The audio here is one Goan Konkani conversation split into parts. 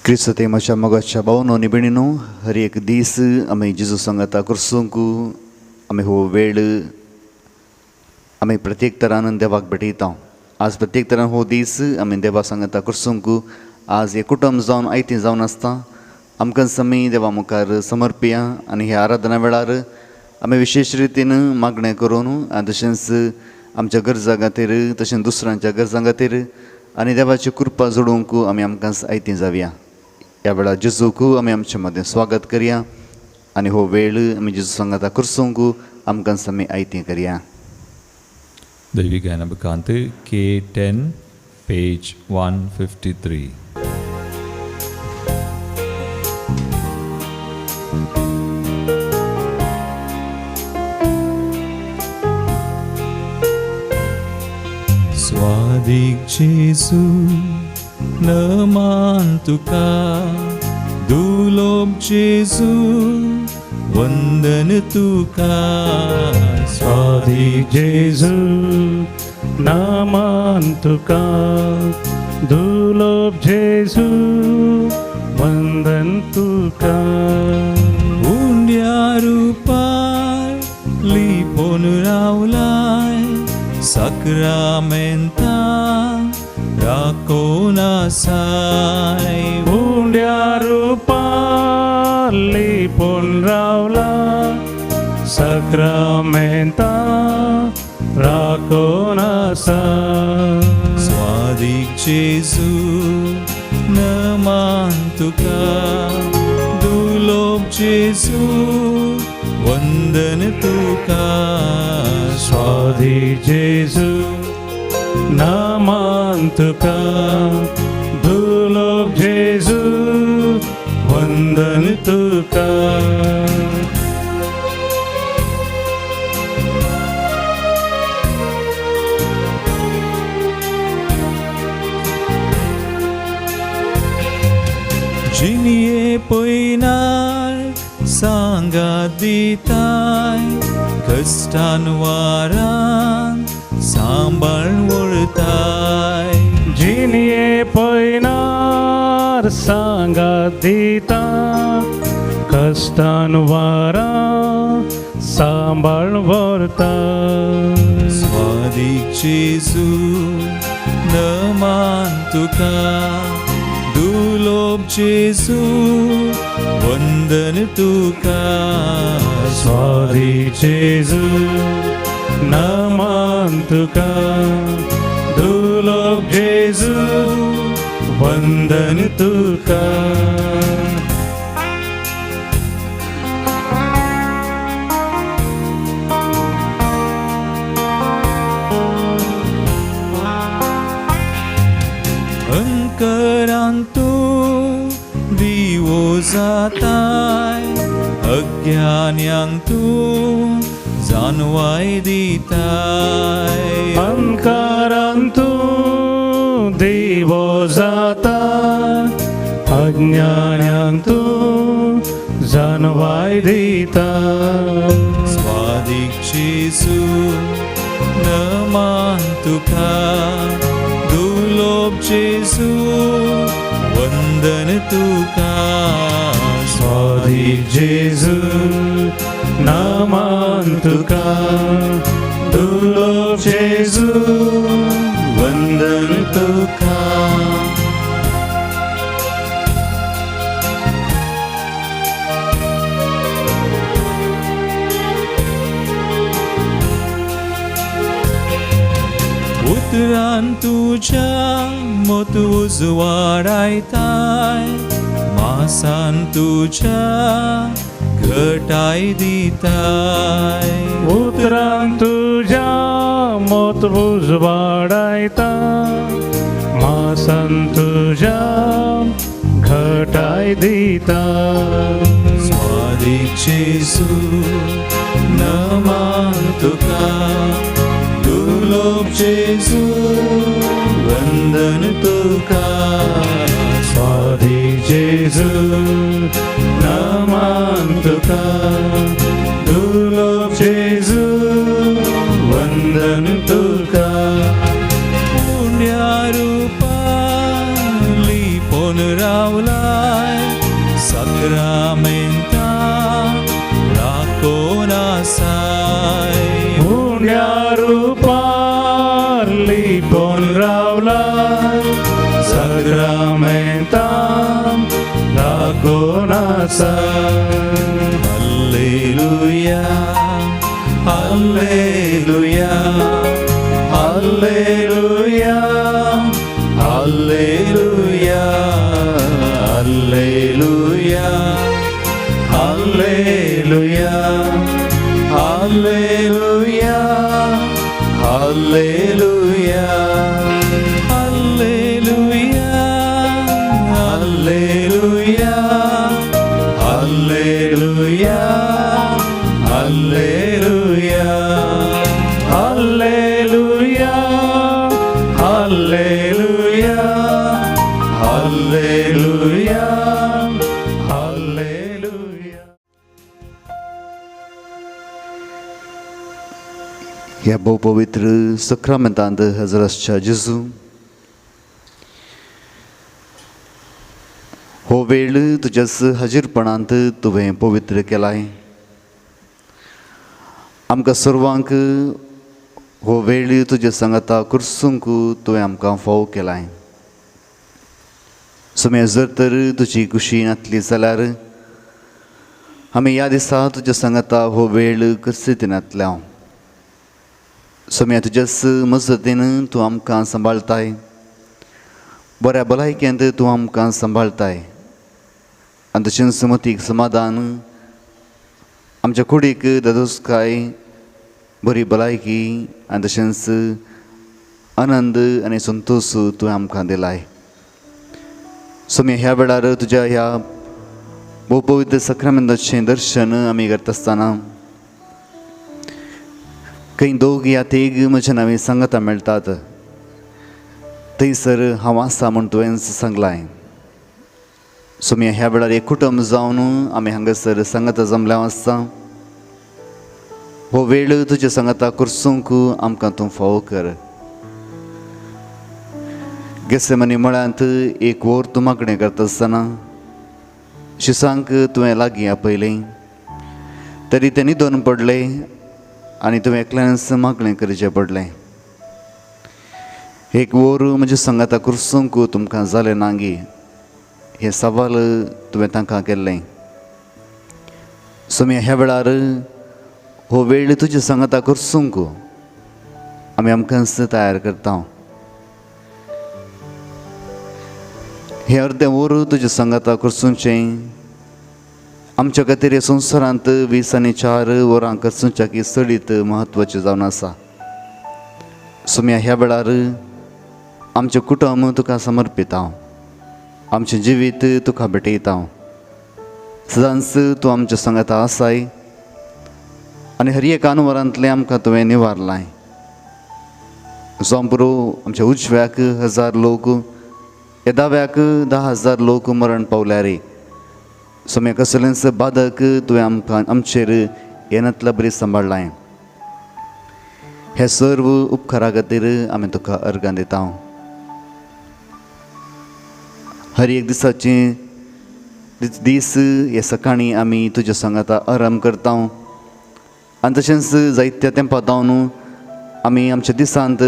क्रिस्त म्हज्या मोगाच्या भावनो आनी भयणीनो, हर एक दीस आमी जेजू सांगाता करसूंक आमी हो वेळ आमी प्रत्येक तरान देवाक भेटयता. आज प्रत्येक तरान हो दीस आमी देवा सांगाता करसूंक आज हे कुटुंब जावन आयतें जावन आसता. आमकां आमी देवा मुखार समर्पिया आनी ह्या आराधना वेळार आमी विशेश रितीन मागणें करून आनी तशेंच आमच्या गरजां खातीर तशेंच दुसऱ्यांच्या गरजां खातीर आनी देवाची कृपा जोडूंक आमी आमकां आयतें जावया. ह्या वेळार जेजूक आमी आमचे मदें स्वागत करया आनी हो वेळ आमी जेजू सांगाता करसूंक आमकां आमी आयतें करया. दैवी गायनाबकांत K10 page 153. स्वादीक जेजू नमान तुका, दुलोब जेजू वंदन तुका. स्वादीक जेजू नमान तुका, दुलोब जेजू वंदन तुका. उंड्या रुपार लिपोन रावलाय, साक्रामेंता राकोन आसाय. उंड्या रुपार लिपोन रावला, साक्रामेंता राकोन आसा. स्वादीक जेजू नमान तुका, दुलोब जेजू वंदन तुका. स्वादीक जेजू नमान तुका, दुलोब जेजू वंदन तुका. जिनये पयनार सांगात दिताय, कश्टान वारान सांबाळ व्हरताय. जिनये पयनार सांगात दिता, कश्टान वारा सांबाळ व्हरता. स्वादीक जेजू नमान तुका, दुलोब जेजू वंदन तुका. स्वादीक जेजू नमान तुका, दुलोब जेजू वंदन तुका. अंकरान तूं दिवो जाताय, अज्ञान्यांक तूं जानवाय दिताय. अंकारान तूं दिवो जाता, अज्ञान्यांक तूं जानवाय दिता. स्वादीक जेजू नमान तुका, दुलोब जेजू वंदन तुका. स्वादीक जेजू नमान तुका, दुलोब जेजू वंदन तुका. उतरान तुज्या मत उजवाडायताय, मासान तुज्या घटाय दिताय. उतरान तुज्या मत उजवाडायता, मासान तुज्या घटाय दिता. स्वादीक जेजू नमान तुका, दुलोब जेजू वंदन तुका. स्वादीक जेजू नमान तुका, दुलोब जेजू वंदन तुका. उंड्या रुपार लिपोन रावला, साक्रामेंता राकोन आसाय उण्या रुपार लिपोन रावला साक्रामेंतान दाखोवन आसा. Alleluia, Alleluia, Alleluia, Alleluia, Alleluia, Alleluia, Alleluia, Alleluia, Alleluia, Alleluia, Alleluia, Alleluia, Alleluia, Alleluia, Alleluia, Alleluia. ह्या भोवपवित्र सक्रामेंतांत हजर आसच्या जेजू, हो वेळ तुज्याच हाजीरपणांत तुवें पवित्र केलाय. आमकां सर्वांक हो वेळ तुज्या सांगाता कुर्सूंक तुवें आमकां फावो केलाय. सुमे जर तर तुजी खुशी नातली जाल्यार आमी ह्या दिसा तुज्या सांगाता हो वेळ कसली नातल्या. सोम्या तुज्याच मजतीन तूं आमकां सांबाळताय, बऱ्या भलायकेंत तूं आमकां सांबाळताय आनी तशेंच मतीक समाधान, आमच्या कुडीक दादोसकाय, बरी भलायकी आनी तशेंच आनंद आनी संतोश तुवें आमकां दिलाय. सोम्या ह्या वेळार तुज्या ह्या भोवपवित्र सक्रामेंताचें दर्शन आमी करता आसतना खंय दोग या तेग म्हज्या नांवी सांगाता मेळटात थंयसर हांव आसा म्हूण तुवें सांगलाय. सोम्या ह्या वेळार एक कुटुंब जावन आमी हांगासर सांगाता जमल्या आसता. हो वेळ तुज्या सांगाता कुर्सूंक आमकां तूं फावो कर. गेसेमनी मळ्यांत एक वर तूं मागणें करता आसतना शिसांक तुवें लागीं आपयलें तरी तें न्हिदोन पडलें आनी तुवें एकल्यानच मागणें करचें पडलें. एक वर म्हज्या सांगाता कुर्सूंक तुमकां जालें ना गी हें सवाल तुवें तांकां केल्लें. सोम्या ह्या वेळार हो वेळ तुज्या सांगाता कुर्सूंक आमी आमकांच तयार करता. हें अर्दें वर तुज्या सांगाता कुर्सूंचें आमच्या खातीर ह्या संवसारांत 24 वरां करसूंच्या चडीत म्हत्वाचें जावन आसा. सोम्या ह्या वेळार आमचें कुटुंब तुका समर्पिता, आमचें जिवीत तुका भेटयता. सदांच तूं आमच्या सांगाता आसाय आनी हर एक अनवरांतलें आमकां तुवें निवारलाय. जावं पुरो आमच्या उजव्याक 1000 लोक, ह्या दाव्याक 10,000 लोक मरण पावल्यार सोम्या कसलेंच बादक तुवें आमकां आमचेर येनातल्या बरी सांबाळ्ळाय. हे सर्व उपकारा खातीर आमी तुका अर्गां दिता. हर एक दिसाचे दीस हे सकाळीं आमी तुज्या सांगाता आराम करता आनी तशेंच जायत्या तेंपा जावन आमी आमच्या दिसांत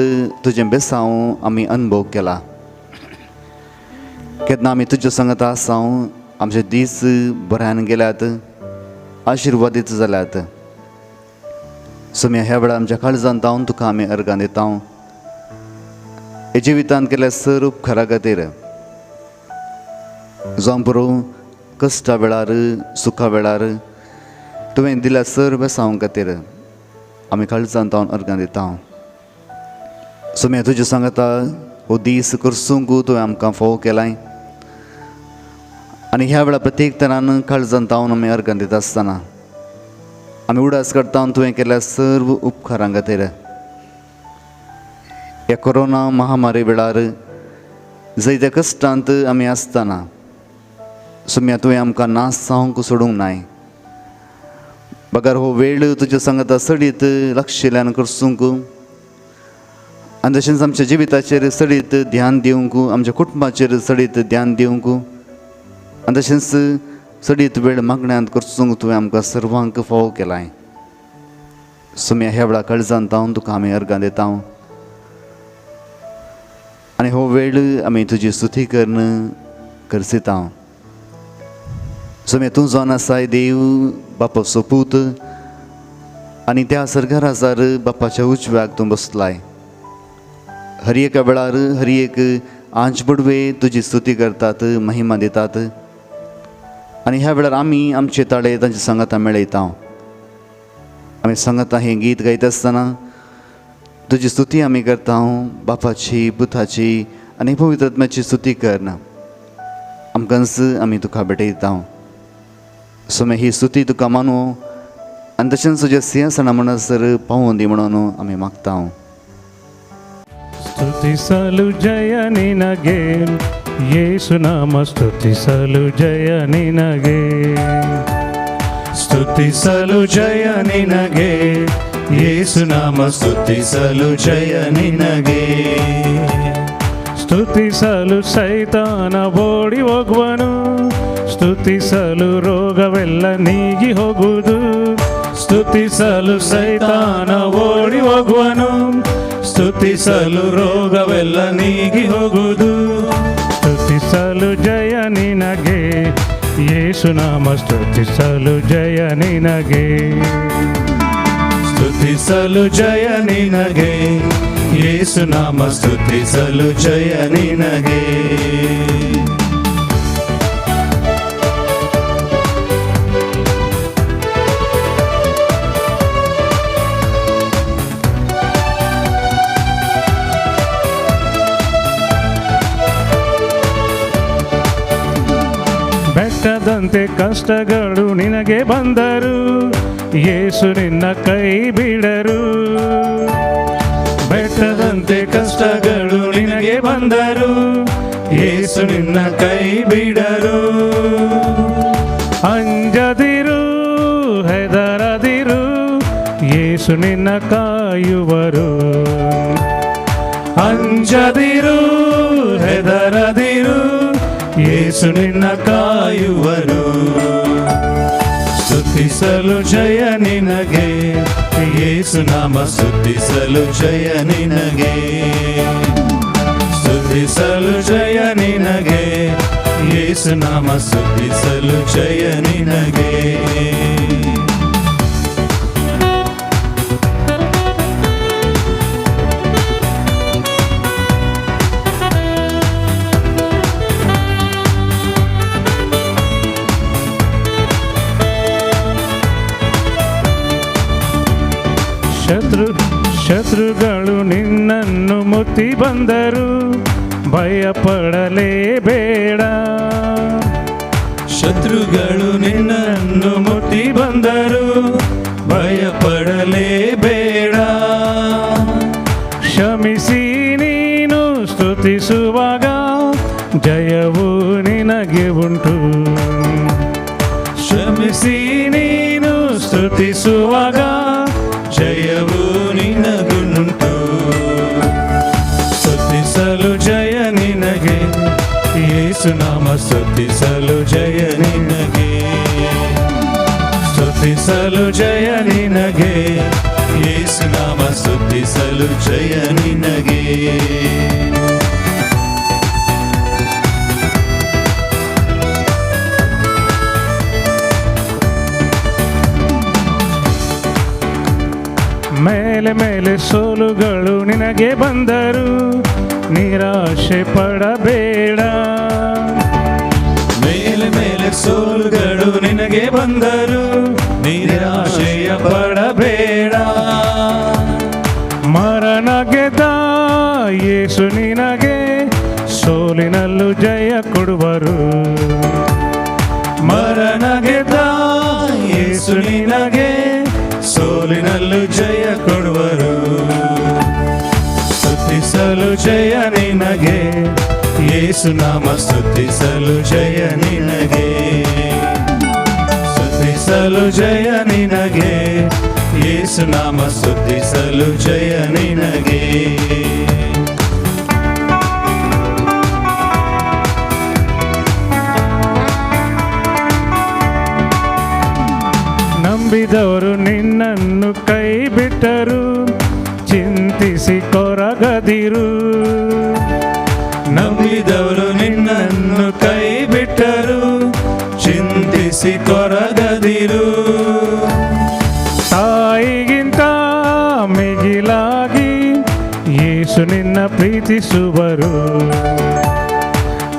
तुजें बेसांव आमी अनुभव केला. केन्ना आमी तुज्या सांगाता आसा आमचे दीस बऱ्यान गेल्यात, आशिर्वादीत जाल्यात. सोम्या ह्या वेळार आमच्या काळजांत जावन तुका आमी अर्गां दिता. हे जिवितांत केल्या सर उपकारा खातीर, जावं पुरो कश्टा वेळार सुखा वेळार तुवें दिल्या सर बेसांव खातीर आमी काळजांत जावन अर्गां दिता. सोम्या तुज्या सांगाता हो दीस करसूंक तुवें आमकां फावो केलाय आनी ह्या वेळार प्रत्येक तरान काळजांत जावन आमी अर्गां दिता आसतना आमी उडास करता तुवें केल्या सर्व उपकारां खातीर. ह्या कोरोना महामारी वेळार जायत्या कश्टांत आमी आसतना सोम्या तुवें आमकां नाश जावंक सोडूंक नाय. बगर हो वेळ तुज्या सांगाता सडीत लक्षल्यान करसूंक आनी तशेंच आमच्या जिविताचेर सडीत ध्यान दिवंक, आमच्या कुटुंबाचेर सडीत ध्यान दिवंक आनी तशेंच चडीत वेळ मागण्यांत करचूंक तुवें आमकां सर्वांक फावो केलाय. सोम्या ह्या वेळा काळजान तावन तुका आमी अर्गां दिता आनी हो वेळ आमी तुजी स्तुती करून करसिता. सोम्या तूं जावन आसाय देव बापाचो पूत आनी त्या सरकाराजार बापाच्या उजव्याक तूं बसलाय. हर एका वेळार हर एक आंच बडवे तुजी स्तुती करतात, महिमा दितात आनी ह्या वेळार आमी आमचे ताळे तांचे सांगाता मेळयता. आमी सांगाता हें गीत गायता आसतना तुजी स्तुती आमी करता, बापाची पुताची आनी पवित्र आत्म्याची स्तुती करना आमकांच आमी तुका भेटयता. सोमे ही स्तुती तुका मानू आनी तशेंच तुज्या सिंहासना म्हणसर पावोवन दी म्हणून आमी मागता. ಸ್ತುತಿಸಲು ಜಯ ನಿನಗೆ ಯೇಸುನಾಮ, ಸ್ತುತಿಸಲು ಜಯ ನಿನಗೆ, ಸ್ತುತಿಸಲು ಜಯ ನಿನಗೆ ಯೇಸುನಾಮ, ಸ್ತುತಿಸಲು ಜಯ ನಿನಗೆ. ಸ್ತುತಿಸಲು ಸೈತಾನ ಓಡಿ ಹೋಗುವನು, ಸ್ತುತಿಸಲು ರೋಗವೆಲ್ಲ ನೀಗಿ ಹೋಗುವುದು. ಸ್ತುತಿಸಲು ಸೈತಾನ ಓಡಿ ಹೋಗುವನು, ಸ್ತುತಿಸಲು ರೋಗವೆಲ್ಲ ನೀಗಿ ಹೋಗುವುದು. ಸ್ತುತಿಸಲು ಜಯ ನಿನಗೆ ಯೇಸುನಾಮ, ಸ್ತುತಿಸಲು ಜಯ ನಿನಗೆ, ಸ್ತುತಿಸಲು ಜಯ ನಿನಗೆ ಯೇಸುನಾಮ, ಸ್ತುತಿಸಲು ಜಯ ನಿನಗೆ. ಬೆಟ್ಟದಂತೆ ಕಷ್ಟಗಳು ನಿನಗೆ ಬಂದರು, ಯೇಸು ನಿನ್ನ ಕೈ ಬಿಡರು. ಬೆಟ್ಟದಂತೆ ಕಷ್ಟಗಳು ನಿನಗೆ ಬಂದರು, ಯೇಸು ನಿನ್ನ ಕೈ ಬಿಡರು. ಅಂಜದಿರು ಹೆದರದಿರು, ಯೇಸು ನಿನ್ನ ಕಾಯುವರು. ಅಂಜದಿರು ಹೆದರದಿರು, ಯೇಸು ನಿನ್ನ ಕಾಯುವರು. ಸ್ತುತಿಸಲು ಜಯ ನಿನಗೆ ಯೇಸುನಾಮ, ಸ್ತುತಿಸಲು ಜಯ ನಿನಗೆ, ಸ್ತುತಿಸಲು ಜಯ ನಿನಗೆ ಯೇಸುನಾಮ, ಸ್ತುತಿಸಲು ಜಯ ನಿನಗೆ. ಶತ್ರುಗಳು ನಿನ್ನನ್ನು ಮುತ್ತಿ ಬಂದರು, ಭಯ ಪಡಲೇಬೇಡ. ಶತ್ರುಗಳು ನಿನ್ನನ್ನು ಮುತ್ತಿ ಬಂದರು, ಭಯ ಪಡಲೇಬೇಡ. ಕ್ಷಮಿಸಿ ನೀನು ಸ್ತುತಿಸುವಾಗ ಜಯವು ನಿನಗೆ ಉಂಟು. ಕ್ಷಮಿಸಿ ನೀನು ಸ್ತುತಿಸುವಾಗ ಜಯವು ನಿನಗುಂಟು. ಸ್ತುತಿಸಲು ಜಯ ನಿನಗೆ ಯೇಸುನಾಮ, ಸ್ತುತಿಸಲು ಜಯ ನಿನಗೆ, ಸ್ತುತಿಸಲು ಜಯ ನಿನಗೆ ಯೇಸುನಾಮ, ಸ್ತುತಿಸಲು ಜಯ ನಿನಗೆ. ಮೇಲೆ ಮೇಲೆ ಸೋಲುಗಳು ನಿನಗೆ ಬಂದರು, ನಿರಾಶೆ ಪಡಬೇಡ. ಮೇಲೆ ಮೇಲೆ ಸೋಲುಗಳು ನಿನಗೆ ಬಂದರು, ನಿರಾಶೆಯ ಪಡಬೇಡ. ಮರಣ ಗೆದ್ದ ಯೇಸು ನಿನಗೆ ಸೋಲಿನಲ್ಲೂ ಜಯ ಕೊಡುವರು. ಮರಣ ಗೆದ್ದ ಯೇಸು ನಿನಗೆ ಸೋಲಿನಲ್ಲೂ ಜಯ ಕೊಡುವರು. ಸ್ತುತಿಸಲು ಜಯ ನಿನಗೆ ಯೇಸುನಾಮ, ಸ್ತುತಿಸಲು ಜಯ ನಿನಗೆ, ಸ್ತುತಿಸಲು ಜಯ ನಿನಗೆ ಯೇಸುನಾಮ, ಸ್ತುತಿಸಲು ಜಯ ನಿನಗೆ. ನಂಬಿದವರು ನಿನ್ನನ್ನು ಕೈ ಬಿಟ್ಟರು, ಚಿಂತಿಸಿ ಕೊರಗದಿರು. ನಂಬಿದವರು ನಿನ್ನನ್ನು ಕೈ ಬಿಟ್ಟರು, ಚಿಂತಿಸಿ ಕೊರಗದಿರು. ತಾಯಿಗಿಂತ ಮಿಗಿಲಾಗಿ ಯೇಸು ನಿನ್ನ ಪ್ರೀತಿಸುವರು.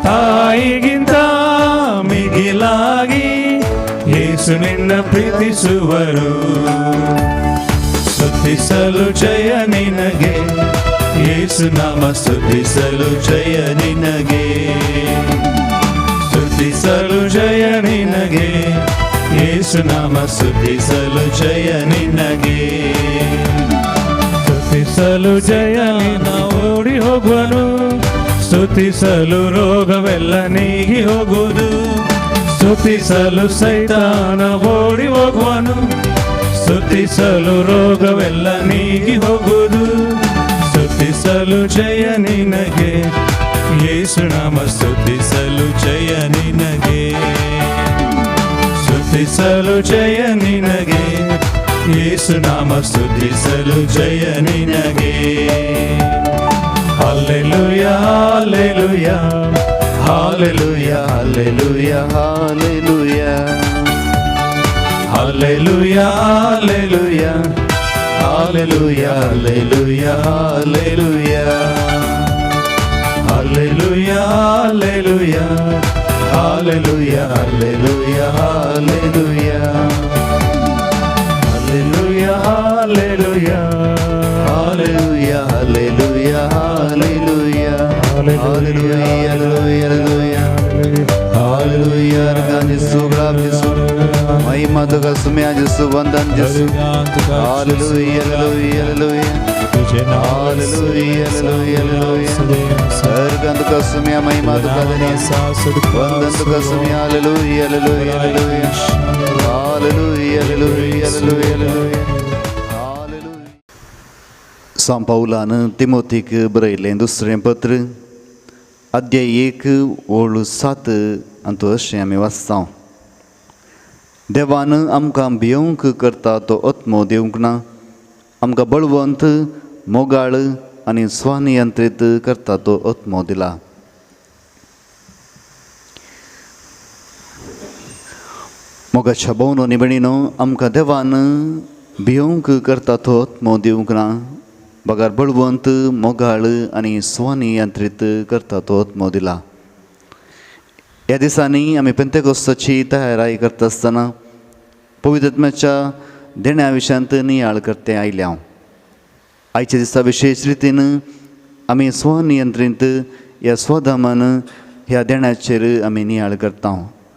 ತಾಯಿಗಿಂತ ಮಿಗಿಲಾಗಿ ಯೇಸು ನಿನ್ನ ಪ್ರೀತಿಸುವರು. ಸ್ತುತಿಸಲು ಜಯ ನಿನಗೆ, ಯೇಸು ನಾಮ ಸ್ತುತಿಸಲು ಜಯ ನಿನಗೆ. ಸ್ತುತಿಸಲು ಜಯ ನಿನಗೆ, ಯೇಸು ನಾಮ ಸ್ತುತಿಸಲು ಜಯ ನಿನಗೆ. ಸ್ತುತಿಸಲು ಜಯ ನಿನ್ನ ಓಡಿ ಹೋಗುವನು. ಸ್ತುತಿಸಲು ರೋಗವೆಲ್ಲ ನೀಗಿ ಹೋಗುವುದು. ಸ್ತುತಿಸಲು ಸೈತಾನ ಓಡಿ ಹೋಗುವನು. ಸ್ತುತಿಸಲು ರೋಗವೆಲ್ಲ ನೀಗಿ ಹೋಗುವುದು. ಸ್ತುತಿಸಲು ಜಯ ನಿನಗೆ, ಯೇಸು ನಾಮ ಸ್ತುತಿಸಲು ಜಯ ನಿನಗೆ. ಸ್ತುತಿಸಲು ಜಯ ನಿನಗೆ, ಯೇಸು ನಾಮ ಸ್ತುತಿಸಲು ಜಯ ನಿನಗೆ. Hallelujah, hallelujah, hallelujah, hallelujah, hallelujah. Hallelujah, hallelujah, hallelujah, hallelujah, hallelujah, hallelujah, hallelujah, hallelujah, hallelujah, hallelujah, hallelujah, hallelujah, hallelujah, hallelujah, hallelujah, hallelujah, hallelujah, hallelujah. Jisu Jisu महिमा तुका सुम्या जिसु वंदन Jesu. Hallelujah, hallelujah, hallelujah, hallelujah, hallelujah, hallelujah. हर तुका सुम्या महिमा तुका धन्य वंदन तुका सुम्या. Hallelujah, hallelujah, hallelujah, hallelujah, hallelujah, hallelujah, hallelujah. सांत पावलान तिमोतीक बरयलें दुसरें पत्र, अध्याय 1, ओळ 7 अंतू अशें आमी वाचता: देवान आमकां भियोवंक करता तो आत्मो दिवंक ना, आमकां बळवंत, मोगाळ आनी स्वनियंत्रीत करता तो आत्मो दिला. मोगाच्या भोवनो आनी भयणीनो, आमकां देवान भियोवंक करता तो आत्मो दिवंक ना, बगर बळवंत, मोगाळ आनी स्वनियंत्रीत करता तो आत्मो दिला. ह्या दिसांनी आमी पेंतेकोस्ताची तयाराय करता आसतना पवित्र आत्म्याच्या देण्या विशयांत नियाळ करते आयल्या हांव. आयच्या दिसा विशेश रितीन आमी स्वनियंत्रीत ह्या स्वधमान ह्या देण्याचेर आमी नियाळ करता.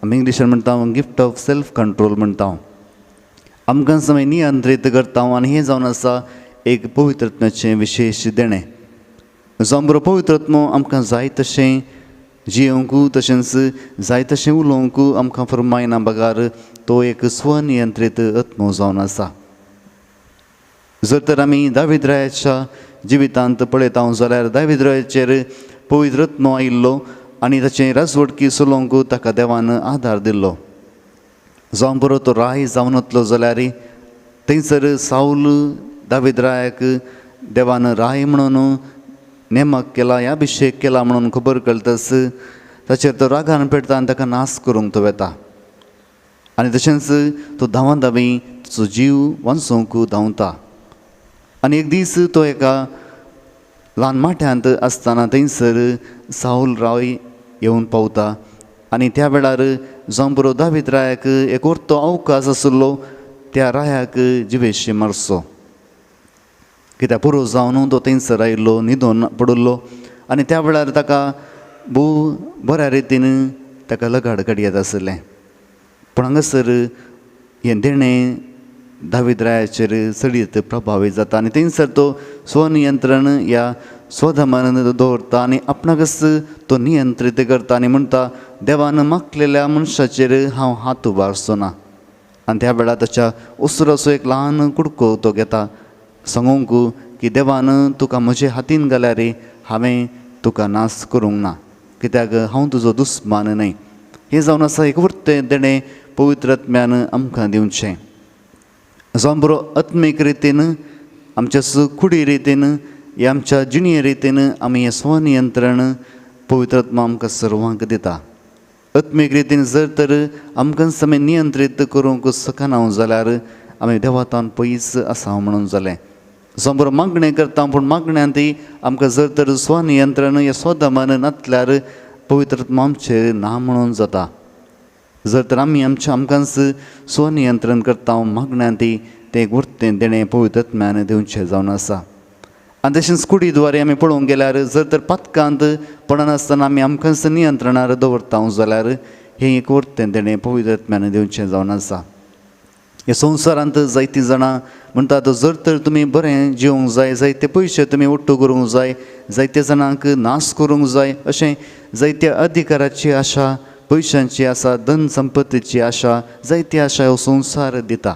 आमी इंग्लिशान म्हणटा गिफ्ट ऑफ सेल्फ कंट्रोल म्हणटा. आमकां आमी नियंत्रीत करता आनी हें जावन आसा एक पवित्र आत्म्याचें विशेश देणें. जावं बरो पवित्र आत्मो आमकां जाय तशें जियोवंक तशेंच जाय तशें उलोवंक आमकां फरमायना, बगार तो एक स्वनियंत्रीत आत्मो जावन आसा. जर तर आमी दावीद रायाच्या जिवितांत पळयता जाल्यार दावीद रायाचेर पवित्र आत्मो आयिल्लो आनी ताचें राजवटकी चलोवंक ताका देवान आदार दिल्लो. जावं बरो तो राय जावन वतलो जाल्यार थंयसर सावल दावीद रायाक देवान राय म्हणून नेमक केला, अभिशेक केला म्हणून खबर कळटस ताचेर तो रागान पेटता आनी ताका नाश करूंक तो वेता आनी तशेंच तो धांवा धांवी ताचो जीव वांचोवंक धांवता. आनी एक दीस तो एका ल्हान माठ्यांत आसतना थंयसर सावल राय येवन पावता आनी त्या वेळार जावं बरो दावीद रायाक एक orto अवकाश आशिल्लो त्या रायाक जिवेशी मारचो, कित्याक पुरो जावन तो थंयसर आयिल्लो, न्हिदोन पडिल्लो आनी त्या वेळार ताका भोव बऱ्या रितीन ताका लगाड काडयेत आशिल्लें. पूण हांगासर हें देणें दावीद रायाचेर चडीत प्रभावीत जाता आनी थंयसर तो स्वनियंत्रण ह्या स्वधमान दवरता आनी आपणाकच तो नियंत्रीत करता आनी म्हणटा देवान मागलेल्या मनशाचेर हांव हात उबारचो ना. आनी त्या वेळार ताच्या उसराचो एक ल्हान कुडको तो घेता सांगूंक की देवान तुका म्हजे हातीन घाल्यार हांवें तुका नाश करूंक ना, कित्याक हांव तुजो दुस्मान न्हय. हें जावन आसा एक वृत्तें देणें पवित्र आत्म्यान आमकां दिवचें. जावं बरो आत्मीक रितीन आमच्या कुडी रितीन या आमच्या जिणे रितीन आमी हें स्वनियंत्रण पवित्र आत्मा आमकां सर्वांक दिता. आत्मीक रितीन जर तर आमकां आमी नियंत्रीत करूंक शकना जाल्यार आमी देवातान पयस आसा म्हणून जालें. जावं बरो मागणें करता पूण मागण्यांत आमकां जर तर स्वनियंत्रण या स्वदमन नासल्यार पवित्र आत्मा आमचेर ना म्हणून जाता. जर तर आमी आमच्या आमकांच स्वनियंत्रण करता मागण्यांत तें उरतें देणें पवित्र आत्म्यान दिवचें जावन आसा. आनी तशेंच कुडी द्वारे आमी पळोवंक गेल्यार जर तर पातकांत पडनासतना आमी आमकांच नियंत्रणार दवरता जाल्यार हें एक उरतें देणें पवित्र आत्म्यान दिवचें जावन आसा. ह्या संवसारांत जायतीं जाणां म्हणटात जर तर तुमी बरें जिवंक जाय, जायते पयशे तुमी ओट्टू करूंक जाय, जायते जाणांक नाश करूंक जाय, अशें जायत्या अधिकाराची आशा, पयशांची आशा, धन संपत्तीची आशा, जायती आशा हो संवसार दिता.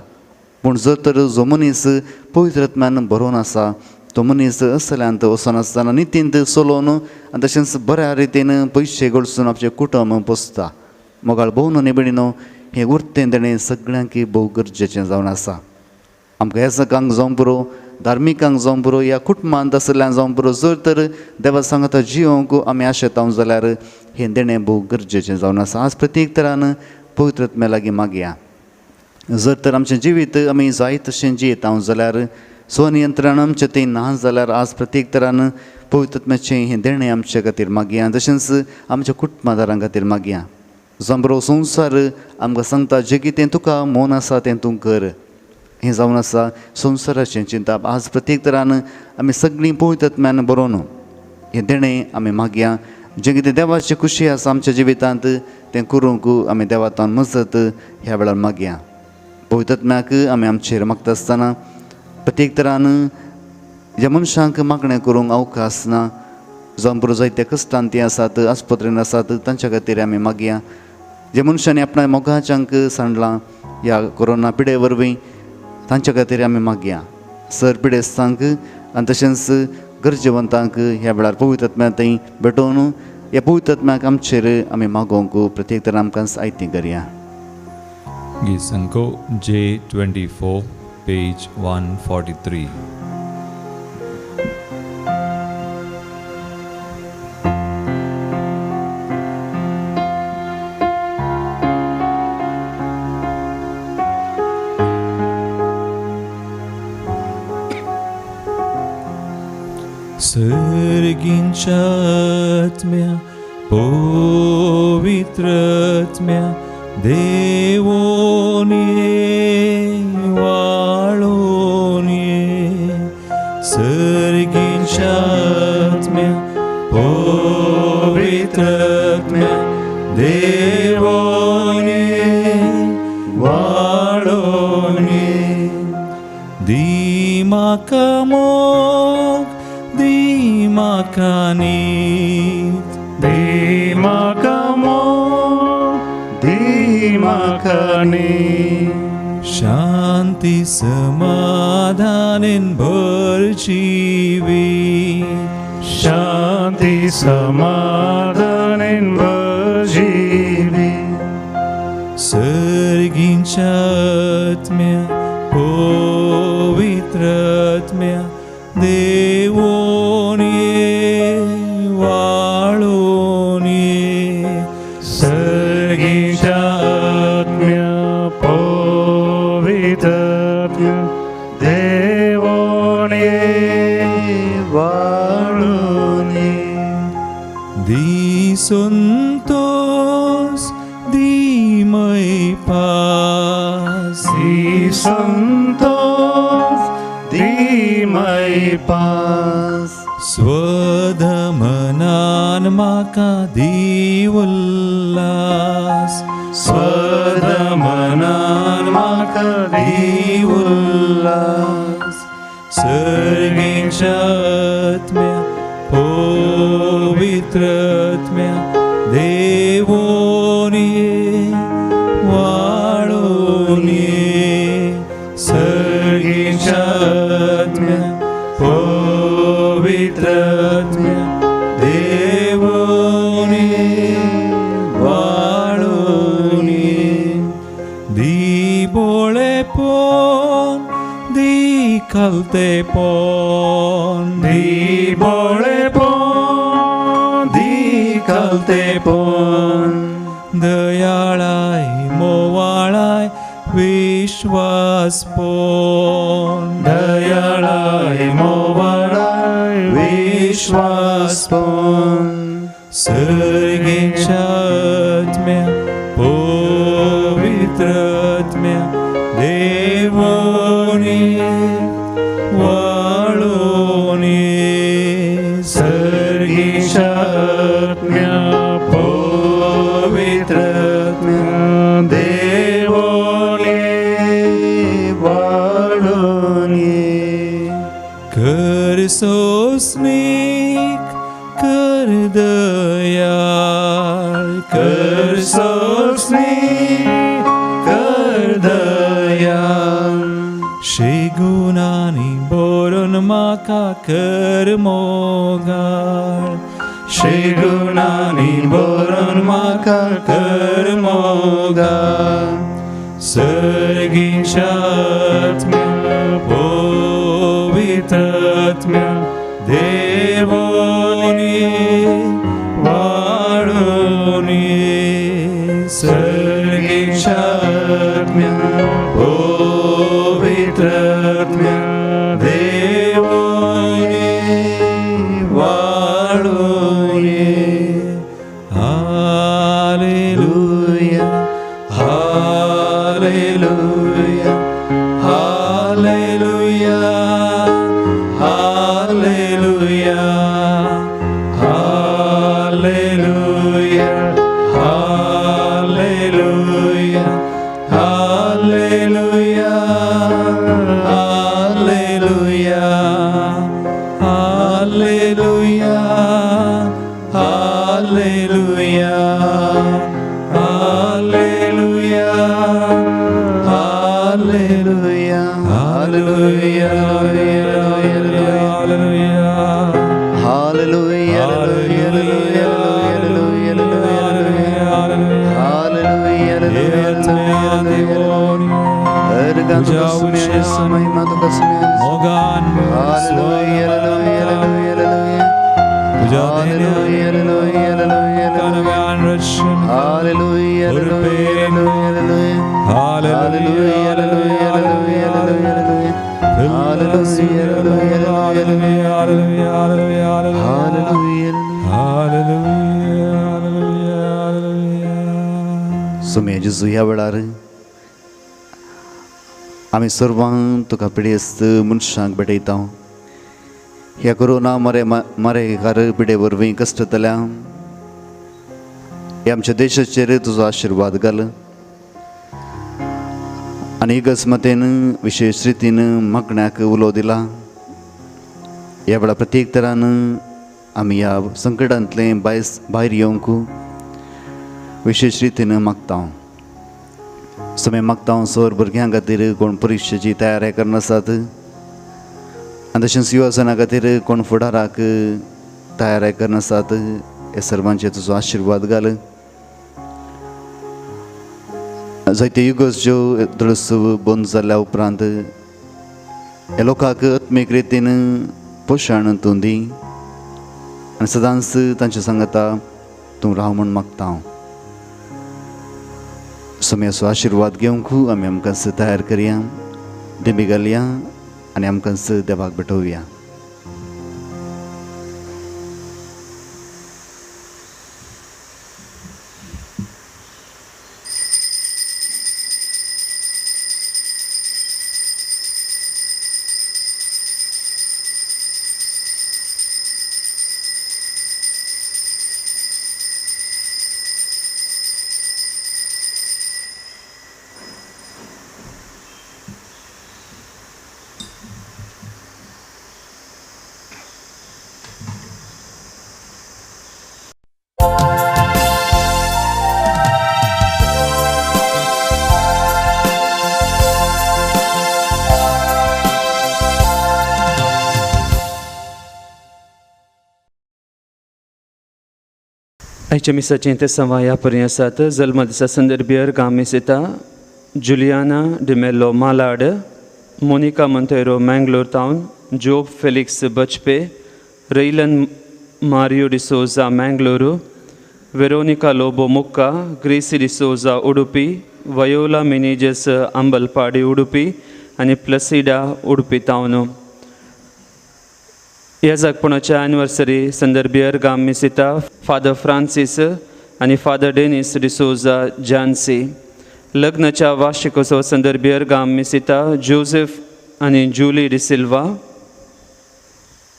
पूण जर तर जो मनीस पवित्र आत्म्यान बरोवन आसा तो मनीस असल्यांत वचनासतना नितींत चलोवन आनी तशेंच बऱ्या रितीन पयशे गळसून आपचें कुटुंब पोसता. मोगाळ भोवन निबणीनो हें उरतें देणें सगळ्यांक भोव गरजेचें जावन आसा. आमकां ह्या सकांक जावं पुरो, धार्मिकांक जावं पुरो, ह्या कुटुंबांत आशिल्ल्यान जावं पुरो, जर तर देवा सांगता जिवंक आमी आशेता जाल्यार हें देणें भोव गरजेचें जावन आसा. आज प्रत्येक तरान पवित्र आत्म्या लागीं मागया. जर तर आमचें जिवीत आमी जाय तशें जियेता जाल्यार स्वनियंत्रण आमचें तें ना जाल्यार आज प्रत्येक तरान पवित्र आत्म्याचें हें देणें आमचे खातीर मागया, तशेंच आमच्या कुटुंबादारां खातीर मागया. जावं बरो संवसार आमकां सांगता जें कितें तुका मन आसा तें तूं कर, हें जावन आसा संवसाराचें चिंतप. आज प्रत्येक तरान आमी सगळीं पवित्र आत्म्यान बरोवन हें देणें आमी मागया. जें कितें देवाची खुशी आसा आमच्या जिवितांत तें करूंक आमी देवातान मजत ह्या वेळार मागया. पवित्र आत्म्याक आमी आमचेर मागता आसतना प्रत्येक तरान ज्या मनशांक मागणें करूंक अवकाश ना, जावं बरो जायते कश्टान तीं आसात, आस्पत्रेन आसात, तांच्या खातीर आमी मागया. ज्या मनशांनी आपणा मोगाच्यांक सांडलां ह्या कोरोना पिडे वरवीं तांच्या खातीर आमी मागया. सर पिडेस्तांक आनी तशेंच गरजेवंतांक ह्या वेळार पवित्र आत्म्या थंय भेटोवन ह्या पवित्र आत्म्याक आमचेर आमी मागोवंक प्रत्येक तरान आमकां आयती करया. Gisanko J24, page 143. सर्गींच्या आत्म्या पवित्र आत्म्या देवोन ये वाळोन ये. सर्गींच्या आत्म्या पवित्र आत्म्या देवोन ये वाळोन ये. दी म्हाका मोग, दी म्हाका नीत, दी म्हाका मोग, दी म्हाका नीत. शांती समाधानेन भर जिवीत, शांती समाधानेन भर जिवीत. सर्गींच्या आत्म्या पवित्र आत्म्या देवोन ये वाळोन ये. सर्गींच्या आत्म्या पवित्र आत्म्या देवोन ये वाळोन ये. दी संतोष, दी मै पास, दी संतोष, दी मै पास. स्वधमनान म्हाका दी उल्लास, स्वधमनान म्हाका दी उल्लास. सर्गींच्या आत्म्या पवित्र आत्म्या देवोन ये वाळोन ये. सर्गींच्या आत्म्या पवित्र आत्म्या देवोन ये वाळोन ये. दी बोळेपण, खालतेपण, दी बळेपण, दी खालतेपण, दयाळाय मोवाळाय विश्वासपण, दयाळाय मोवाळाय विश्वासपण, सर्गेच्या आत्म्या पवित्र आत्म्या देवोनी वाळोनी, सर्गीच्या आत्म्या पवित्र आत्म्या देवोनी वाळोनी, कर सोसनीक कर दयाळ, कर सोसनीक कर दयाळ, शेगुणांनी बरोवन म्हाका कर मोगाळ, शेगुणांनी बरोवन म्हाका कर मोगाळ, सर्गीच्या आत्म्या पवित्र आत्म्या देवोनी वाळोनी, सर्गीच्या आत्म्या पवित्र आत्म्या Deoni वाळोनी. Hallelujah, hallelujah, hallelujah, hallelujah, hallelujah, hallelujah, hallelujah, hallelujah, hallelujah, hallelujah, hallelujah, hallelujah, hallelujah, hallelujah. Hallelujah, hallelujah, hallelujah, hallelujah, hallelujah. मोगान Hallelujah, hallelujah, hallelujah. Hallelujah, hallelujah, hallelujah. Hallelujah, hallelujah, hallelujah. Hallelujah, hallelujah, hallelujah. Hallelujah, hallelujah, hallelujah. Hallelujah. सुमे जेजू ह्या वेळार आमी सर्वांक तुका पिडेस्त मनशांक भेटयता. ह्या कोरोना मरे मरेकार पिडे वरवीं कश्टतल्या ह्या आमच्या देशाचेर तुजो आशिर्वाद घाल आनी इगस्मतेन विशेश रितीन मागण्याक उलो दिला. ह्या वेळार प्रत्येक तरान आमी ह्या संकटांतलें भायर येवंक विशेश रितीन मागता. समे मागता सर भुरग्यां खातीर कोण परिक्षेची तयारी करनासात आनी तशेंच युवजना खातीर कोण फुडाराक तयारी करनासात हे सर्वांचे तुजो आशिर्वाद घाल. जायते युगोज्यो दळसव बंद जाल्या उपरांत ह्या लोकांक आत्मीक रितीन पोशण तूं दी आनी सदांच तांच्या सांगता तूं राव म्हूण मागता हांव. सोम्याचो आशिर्वाद घेवंक आमी आमकां तयार करया, देमी घालया आनी आमकां देवाक भेटोवया. आयच्या मिसाचें तें सवाया पर्यंत आसात. जल्म दिसा संदर्भीर गामेस येता Juliana D'Mello Malad. Monica Monteiro Mangalore town, Job Felix Bajpe, Railan Mario D'Souza Mangaluru, Veronica Lobo Mukka, Gracy D'Souza Udupi, Viola Menezes Ambalpadi Udupi आनी प्लसिडा उडुपी तावन. ह्या जागपणाच्या एनिवर्सरी संदर्भी अर्गां मिसिता फादर फ्रांसीस आनी फादर डेनिस डिसोजा जानसी. लग्नाच्या वार्षिकोत्सव संदर्भी अर्गां मिसिता जोसेफ आनी जुली डिसिल्वा,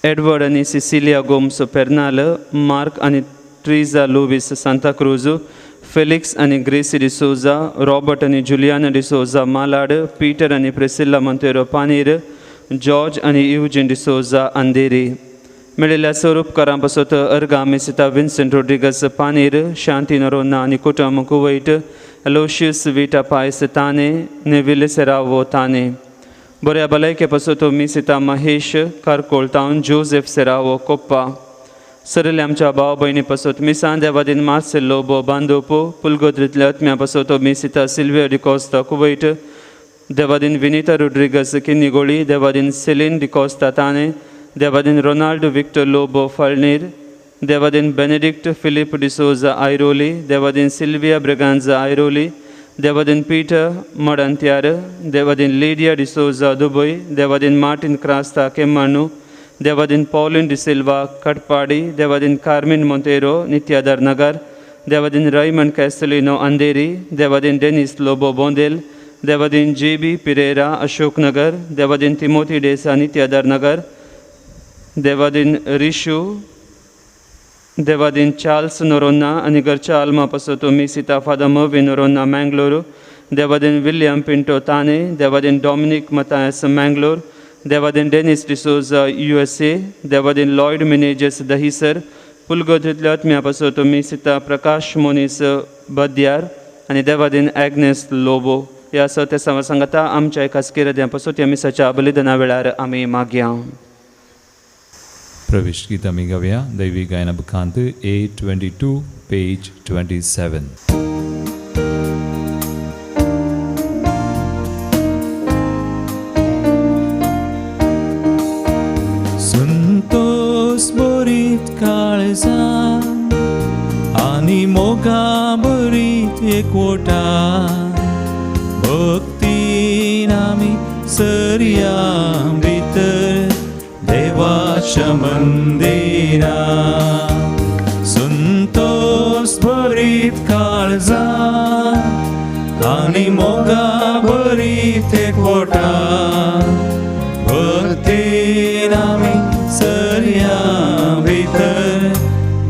एडवर्ड आनी सिसिलिया गोम्स पेर्नाल, मार्क आनी ट्रिजा लुवीस सांताक्रूज, फेलिक्स आनी ग्रेसी डिसोजा, रॉबर्ट आनी जुलियाना डिसोजा मालाड, पीटर आनी प्रेसिल्ला मोंतेरो पानीर, जॉर्ज आनी युजीन डिसोजा अंधेरी. मेळिल्ल्या स्वरूपकारां पासत अर्गां मिसिता विन्सेंट रोड्रिगस पानीर, शांती नरोन्ना आनी कुटुंब कुवैट, अलोशियस विटा पायस ताने, नेविल सेरावो ताने. बऱ्या भलायके पासत मिसिता महेश कारकोळ तावन, जोसेफ सेरावो कोप्पा. सरले आमच्या भाव भयणी पासत मिसान देवादीन मार्सेल लोबो बांदोपो, पुलगोद्रींतल्या आत्म्या पासत मिसिता सिल्विया डिकोस्ता कुवैट, देवादीन विनिता रोड्रिगस किन्नीगोळी, देवादीन सेलीन डिकोस्ता ताने, देवादीन रोनाल्ड विक्टर लोबो फळनीर, देवादीन बेनेडिक्ट फिलीप डिसोजा आयरोली, देवादीन सिल्विया ब्रेगांजा आयरोली, देवादीन पीटर मडंत्यार, देवादीन लिडिया डिसोजा दुबय, देवादीन मार्टिन क्रास्ता केम्माणू, देवादीन पॉलिन डिसिल्वा कटपाडी, देवादीन कार्मिन मोंतेरो नित्यादर नगर, देवादीन रैमंड कॅस्टलिनो अंधेरी, देवादीन डेनिस लोबो बोंदेल, देवादीन जे बी पिरेरा अशोकनगर, देवादीन तिमोती डेसा नित्यादर नगर, देवादीन रिशू, देवादीन चार्ल्स नोरोन्ना आनी घरच्या आल्मा पासत मिसिता फादर मर्विन नोरोन्ना मँगलोर, देवादीन विल्यम पिंटो ताने, देवादीन डॉमिनिक मतायस मँगलोर, देवादीन डेनिस डिसोजा USA, देवादीन लॉयड मिनेजस दहिसर, पुलगोद्रींतल्या आत्म्या पासत मिसिता प्रकाश मोनीस बद्यार आनी देवादीन एग्नेस लोबो. ह्या सत्य सांगता आमच्या खासगी हृदया पासत ह्या मिसाच्या बलिदाना वेळार आमी मागया. प्रवेश गीत आमी गावया दैवी गायना बुकांत 822 पेज 27. संतोष बरीत काळजा आनी मोगा बरीत एकवटा, भक्तीन आमी सरया भितर देवाच्या मंदिरा. संतोष भरीत काळजा आनी मोगा भरीत एकवटा, भक्तीन आमी सरया भितर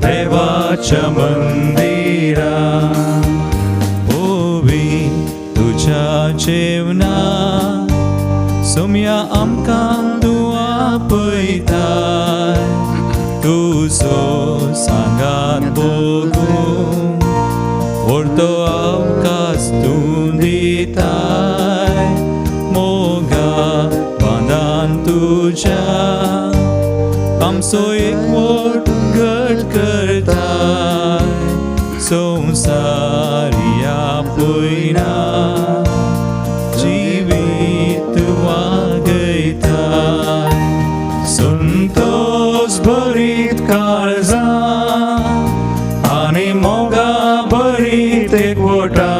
देवाच्या मंदिरा. ओवी तुझ्या जेवणा सोम्या आमकां तूं आपयताय, तुजो सांगात भोगूंक व्हडलो अवकाश तूं दिताय. मोगा बांदान तुज्या आमचो एकवट घट करताय, संवसार ह्या पयना जिवीत वागयताय. संतोष भरीत काळजा आनी मोगा भरीत एकवटा,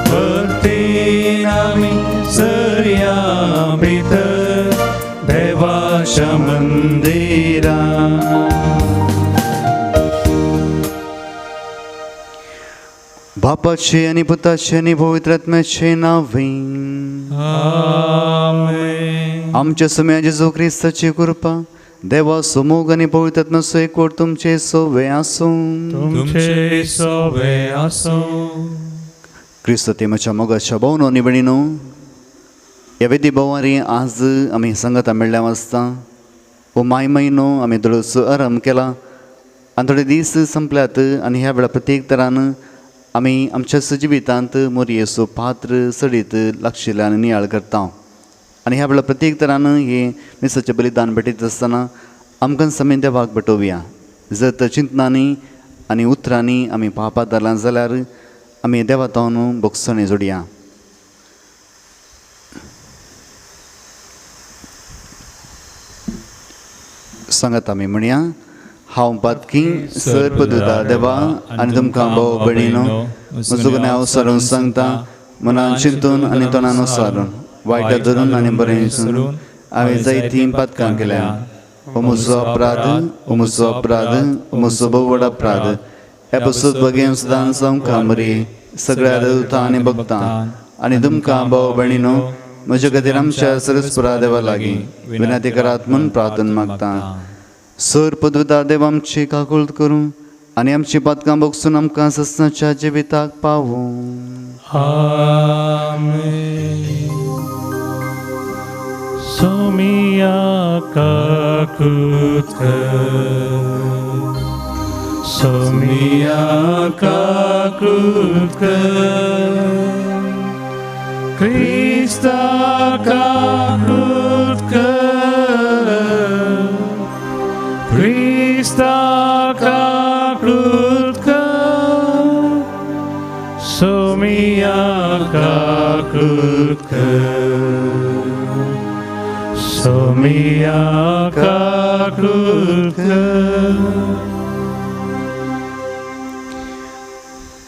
भक्तीन आमी सरया भितर देवाच्या मंदिरा. बापाचे आनी पुताचे आनी पवित्र आत्म्याचे नांवे आमेन. आमच्या सुम्या जेजू क्रिस्ताची कृपा, देवा सोमोग आनी पवित्र आत्म्याचो एकवट तुमचे सोवे आसूं. तुमचे सोवे आसूं. क्रिस्त तेमाच्या मोगाच्या भावनो आनी भयणीनो, ह्या वेदी भोवारी आज आमी सांगाता मेळ्ळ्या वाचता. हो माय म्हयनो आमी थोडोसो आराम केला आनी थोडे दीस संपल्यात आनी ह्या वेळार प्रत्येक तरान आमी आमच्या जिवितांत मोरयेचो पात्र सडीत लागशिल्ल्यान नियाळ करता. आनी ह्या वेळार प्रत्येक तरान हे मिसाचें बलिदान भेटयत आसतना आमकां समेन देवाक भेटोवया. जर तर चिंतनांनी आनी उतरांनी आमी पापां धरलां जाल्यार आमी देवा तावन भोगसणी जोडया. सांगात आमी म्हणया, हांव पातकी सर्पदुता देवा आनी तुमकां भाव भयणीनो म्हजो गुन्यांव सारून सांगता, मनान चिंतून आनी तोंडान सारून वायट धरून आनी बरें चिंतून हांवें जायतीं पातकां केल्या. हो म्हजो अपराध, हो म्हजो अपराध, हो म्हजो भोव व्हड अपराध. ह्या पसून बगेन सदांच जावंक मरी सगळ्या देवता आनी भक्तां आनी तुमकां भाव भयणीनो म्हज्या खातीर आमच्या सरस्परा देवा लागीं विनंती करात म्हूण प्रार्थना मागता. सर पदुता देव आमची काकुळट करूं आनी आमची पातकां भोगसून आमकां ससनाच्या जिविताक पावूं. आमेन. सोमिया काकुळट कर, सोमिया काकुळट कर, क्रिस्ता काकुळट कर, क्रिस्ता काकुळट कर, सोमिया काकुळट कर, सोमिया काकुळट कर.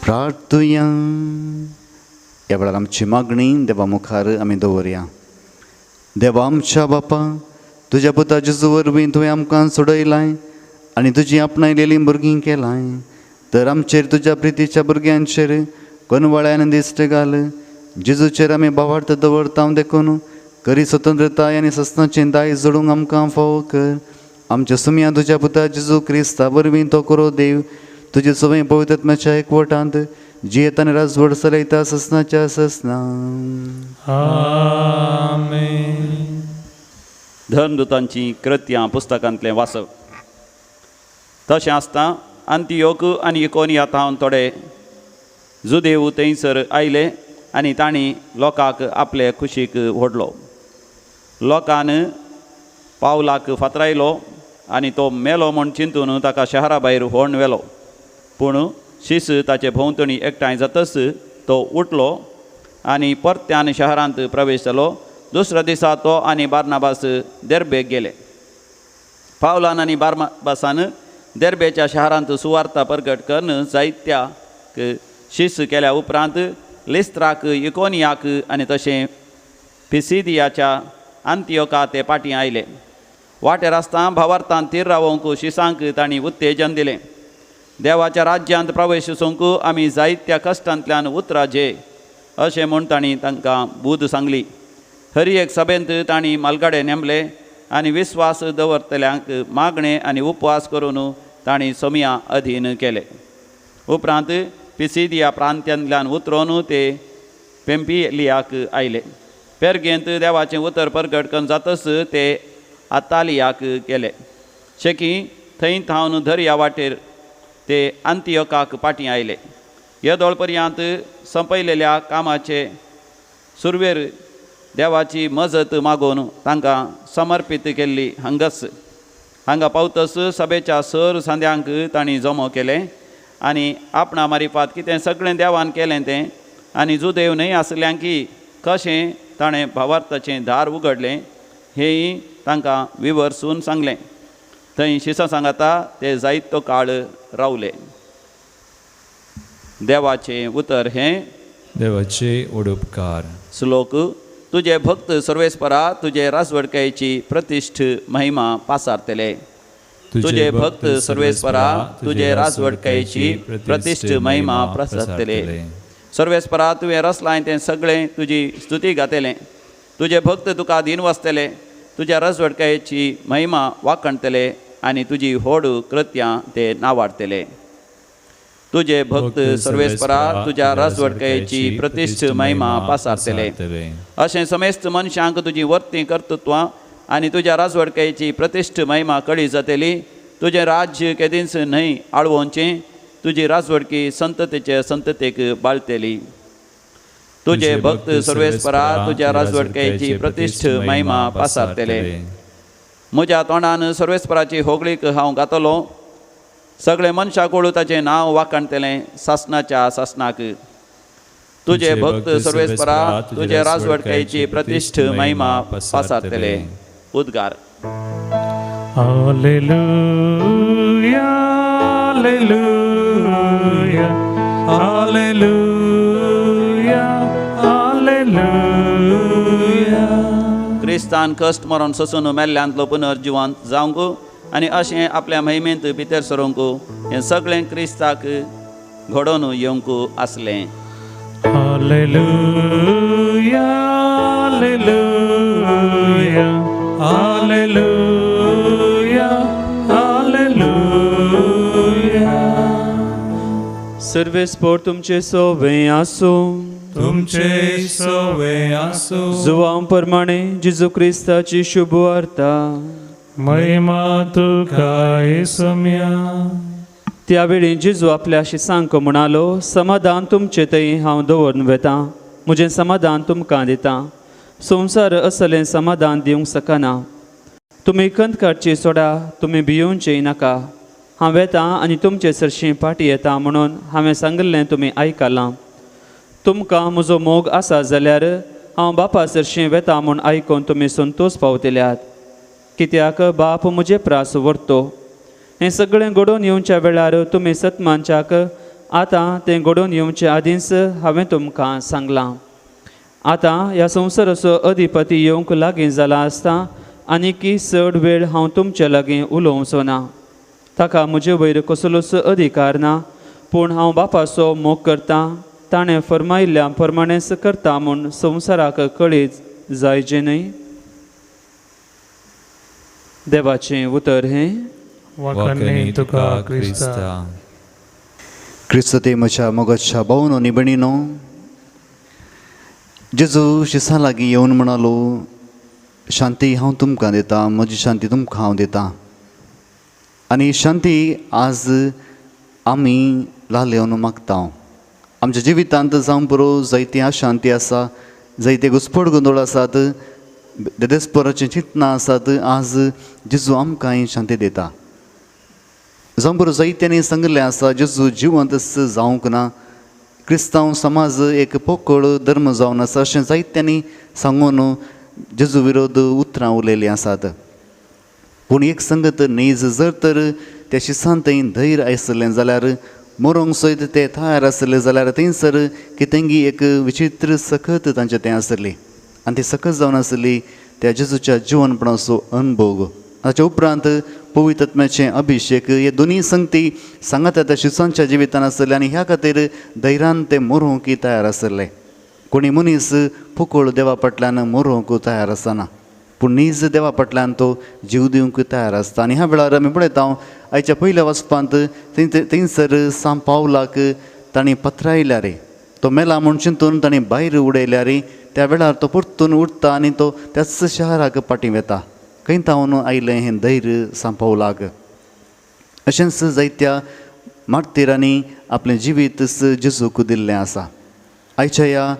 प्रार्थुया. ह्या वेळार आमची मागणी देवा मुखार आमी दवरया. देवा आमच्या बापा, तुज्या पुता जेजू वरवीं तुवें आमकां सोडयलाय आनी तुजी आपणायलेलीं भुरगीं केलाय, तर आमचेर तुज्या प्रितीच्या भुरग्यांचेर कोनवाळ्यान दिश्ट घाल. जेजूचेर आमी भावार्थ दवरता देखून खरी स्वतंत्रताय आनी सस्नाचें दायज जोडूंक आमकां फावो कर. आमच्या सुमया तुज्या पुता जेजू क्रिस्ता वरवीं तो करो देव तुजे सवय पवित्रत्माच्या एकवटांत जियेत आनी राजवट चलयता ससनाच्या ससना. आमेन. धर्मदूतांची कृत्यां पुस्तकांतलें वाचप. तशें आसता अंतियोक आनी इकोनिया थावन थोडे जुदेव थंयसर आयले आनी तांणी लोकांक आपले कुशीक व्हडलो. लोकान पावलाक फातरायलो आनी तो मेलो म्हूण चिंतून ताका शहरा भायर व्हरून व्हेलो. पूण शीस ताचे भोंवतणी एकठांय जातच तो उठलो आनी परत्यान शहरांत प्रवेश जालो. दुसऱ्या दिसा तो आनी बार्नाबास देर्बेक गेले. पावलान आनी बार्नाबासान देर्बेच्या शहरांत सुवार्ता प्रगट करून जायत्या शीस केल्या उपरांत लिस्त्राक, इकोनियाक आनी तशें पिसिदियाच्या अंतियोका ते पाटी आयले. वाटेर आसतना भावार्थान थीर रावोवंक शिसांक तांणी उत्तेजन दिलें. देवाच्या राज्यांत प्रवेश वचूंक आमी जायत्या कश्टांतल्यान उतराजे अशें म्हूण तांणी तांकां बूद सांगली. हर एक सभेंत तांणी मालगाडे नेमले आनी विस्वास दवरतल्यांक मागणें आनी उपवास करून तांणी सोमया अधीन केले. उपरांत पिसिदिया प्रांत्यांतल्यान उतरून ते पेम्पिलियाक आयले. पेरगेंत देवाचें उतर प्रगट करून जातच ते आतालियाक गेले. शेकी थंय थावन दर्या वाटेर ते अंतियोकाक पाटी आयले. येदोळ पर्यंत संपयलेल्या कामाचे सुरवेर देवाची मजत मागून तांकां समर्पीत केल्ली हांगाच. हांगा पावतच सभेच्या सर सांद्यांक तांणी जमो केलें आनी आपणा मारिफात कितें सगळें देवान केलें तें आनी जुदेव न्हय आसल्यांकी कशें ताणें भावार्थाचें दार उगडलें हेंय तांकां विवर्सून सांगलें. थंय शिसां सांगाता ते जायतो काळ रावले. देवाचें उतर हें देवाचे उपकार. श्लोक. तुजे भक्त सर्वेस्परा तुजे राजवडकायेची प्रतिश्ठ महिमा पासारतले. तुजे भक्त सर्वेस्परा तुजे राजवडकायेची प्रतिश्ठ महिमा पासारतले. सर्वेस्परा तुवें रचलाय तें सगळें तुजी स्तुती गातलें. तुजे भक्त तुका दीन वसतले, तुज्या राजवडकायेची महिमा वाखणतले आनी तुजी व्हड कृत्यां ते नावाडतले. तुजे भक्त सर्वेस्परा तुज्या राजवडकायेची प्रतिश्ठ महिमा पासारतले. अशें समेस्त मनशांक तुजी वर्ती कर्तृत्वां आनी तुज्या राजवडकायेची प्रतिश्ठ महिमा कळी जातली. तुजें राज्य केदींच न्हय आळवोवचें, तुजी राजवडकी संततेचे संततेक बाळतली. तुजे भक्त सर्वेस्परा तुज्या राजवडकायेची प्रतिश्ठ महिमा पासारतले. म्हज्या तोंडान सर्वेस्पराची होगळीक हांव गातलो. सगळे मनशाक कोळू ताचें नांव वाखाणतलें सासणाच्या सासणाक. तुजे भक्त सर्वेस्परा तुजे राजवडकायेची प्रतिश्ठ महिमा पासारतले. उद्गार. Hallelujah, hallelujah, hallelujah, hallelujah. क्रिस्तान कश्ट मरण सोसून मेल्ल्यांतलो पुनर्जिवंत जावंक आनी अशें आपल्या महिमेंत भितर सरूंक हें सगळें क्रिस्ताक घडोवन येवंक आसलें. Hallelujah, hallelujah, hallelujah, hallelujah. सर्वेस्पोर तुमचे सोवे आसूं. तुमचे सोवे आसूं. जुवां प्रमाणे जेजू क्रिस्ताची शुभ वार्ता. महिमा तुका येसम्या. त्यावेळी जेजू आपल्या शिसांक म्हणालो, समाधान तुमचे थंय हांव दवरून वेतां, म्हजें समाधान तुमकां दितां. संवसार असलें समाधान दिवंक शकना. तुमी खंत काडची सोडा, तुमी भियोवचें नाका. हांव वेतां आनी तुमचे सरशीं फाटीं येता म्हणून हांवें सांगिल्लें तुमी आयकलां. तुमकां म्हजो मोग आसा जाल्यार हांव बापा सरशीं वेता म्हूण आयकून तुमी संतोश पावतल्यात. कित्याक बाप म्हजे प्रास व्हरतो. हें सगळें घडोवन येवच्या वेळार तुमी सतमानच्याक आतां तें घडोवन येवचे आदींच हांवें तुमकां सांगलां. आतां ह्या संवसाराचो अधिपती येवंक लागीं जाला आसता आनीकी चड वेळ हांव तुमचे लागीं उलोवचो ना. ताका म्हजे वयर कसलोच अधिकार ना, पूण हांव बापाचो मोग करतां, ताणें फर्मायिल्ल्या प्रमाणेच करता म्हूण संवसाराक कळीत जायचें न्हय. देवाचें उतर हें. वाखाणनी तुका क्रिस्ता. क्रिस्त ते म्हज्या मोगाच्या भावनो आनी भयणीनो, जेजू शिसां लागीं येवन म्हणालो, शांती हांव तुमकां दितां, म्हजी शांती तुमकां हांव दितां. आनी शांती आज आमी लालेवन मागता. आमच्या जिवितांत जावं पुरो जायती अशांती आसा, जायते घुस्पड गोंदळ आसात, देदेस्पोराचीं चिंतनां आसात. आज जेजू आमकां ही शांती दिता. जावं पुरो जायत्यांनी सांगिल्लें आसा जेजू जिवंत जावंक ना, क्रिस्तांव समाज एक पोकळ धर्म जावन आसा अशें जायत्यांनी सांगून जेजू विरोध उतरां उलयलीं आसात. पूण एक संगत नीज जर तर त्या शिसान थंय धैर्य आसलें जाल्यार, मरोंक सयत ते तयार आसले जाल्यार थंयसर कितेंगी एक विचित्र सखत तांचें तें आसली आनी ती सखत जावन आसली त्या जेजूच्या जिवनपणाचो अनुभव. ताच्या उपरांत पवित्र आत्म्याचें अभिशेक, हे दोनूय संगती सांगाता त्या शिसांच्या जिवितान आसले आनी ह्या खातीर धैर्यान ते मरोंक तयार आसले. कोणी मनीस पोकळ देवा फाटल्यान मरोंक तयार आसना, पूण नीज देवा फाटल्यान तो जीव दिवंक तयार आसता. आनी ह्या वेळार आमी पळयता आयच्या पयल्या वचपांत थंयसर सांत पावलाक तांणी पत्रायल्या रे, तो मेला म्हूण चिंतून तांणी भायर उडयल्या रे. त्या वेळार तो परतून उठता आनी तो त्याच शहराक फाटीं वेता. खंय तावन आयलें हें धैर्य सांत पावलाक. अशेंच जायत्या मार्तिरांनी आपलें जिवीत जेजूक दिल्लें आसा. आयच्या ह्या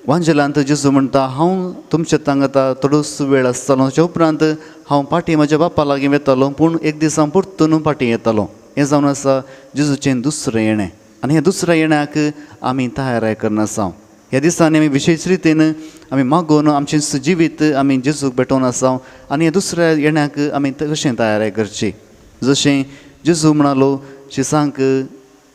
वांजेलांत जेजू म्हणटा, हांव तुमच्या तांगता थोडोच वेळ आसतलो, ताच्या उपरांत हांव फाटीं म्हज्या बापा लागीं वेतालो, पूण एक दीस हांव परतून फाटीं येतालो. हें जावन आसा जेजूचें दुसरें येणें आनी हें दुसऱ्या येण्याक आमी तयाराय करना आसा. ह्या दिसांनी आमी विशेश रितीन आमी मागून आमचें जिवीत आमी जेजूक भेटोवन आसा आनी ह्या दुसऱ्या येण्याक आमी कशें तयाराय करची. जशें जेजू म्हणालो शिसांक,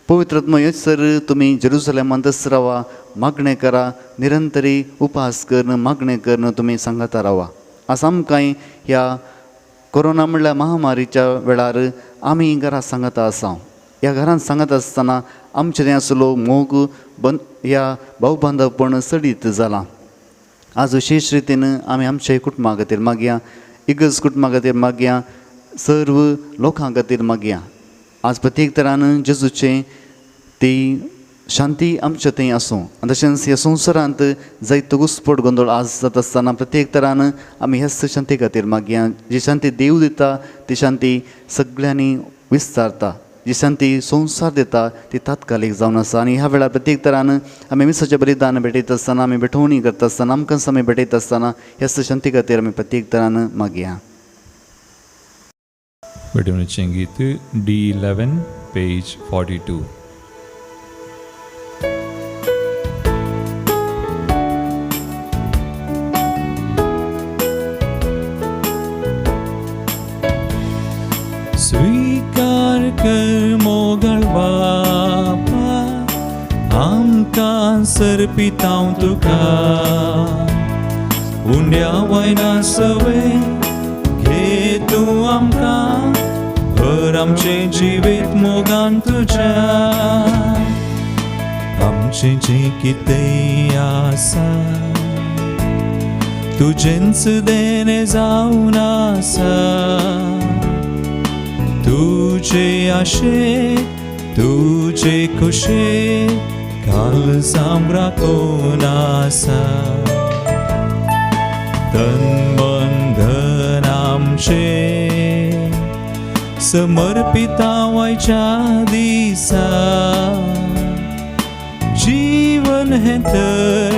पवित्र आत्मो येसर तुमी जेरुसलेमांतच रावा, मागणें करा, निरंतरी उपास करून मागणें करून तुमी सांगाता रावा. आज आमकां ह्या कोरोना म्हणल्यार महामारीच्या वेळार आमी घरा सांगाता आसा. ह्या घरांत सांगत आसतना आमचें तें आसलो मोग बंद ह्या भाव बांदवपण चडीत जालां. आज विशेश रितीन आमी आमच्या कुटुंबा खातीर मागया, इगर्ज कुटुंबा खातीर मागया, सर्व लोकां खातीर मागया. आज प्रत्येक तरान जेजूचें ती शांती आमच्या थंय आसूं. आनी तशेंच ह्या संवसारांत जायतो घुस्पट गोंदळ आज जाता आसतना प्रत्येक तरान आमी ह्याच शांती खातीर मागया. जी शांती देव दिता ती शांती सगळ्यांनी विस्तारता, जी शांती संवसार दिता ती तात्कालीक जावन आसा. आनी ह्या वेळार प्रत्येक तरान आमी मिसाचें बलिदान भेटयता आसतना, आमी भेटवणी करता आसतना, आमकां आमी भेटयता आसतना ह्याच शांती खातीर आमी प्रत्येक तरान मागया. भेटवणीचें गीत D11 page 42. आमकां सर्पितांव तुका उंड्या वयना सवे घे तूं आमकां भर आमचें जिवीत मोगान तुज्या आमचें जें कितें आसा तुजेंच देणें जावन आसा तुजे आशे तुजे खुशे काळजां राखून आसा तन मन धन आमचें समर्पिता वयच्या दिसा जीवन हें तर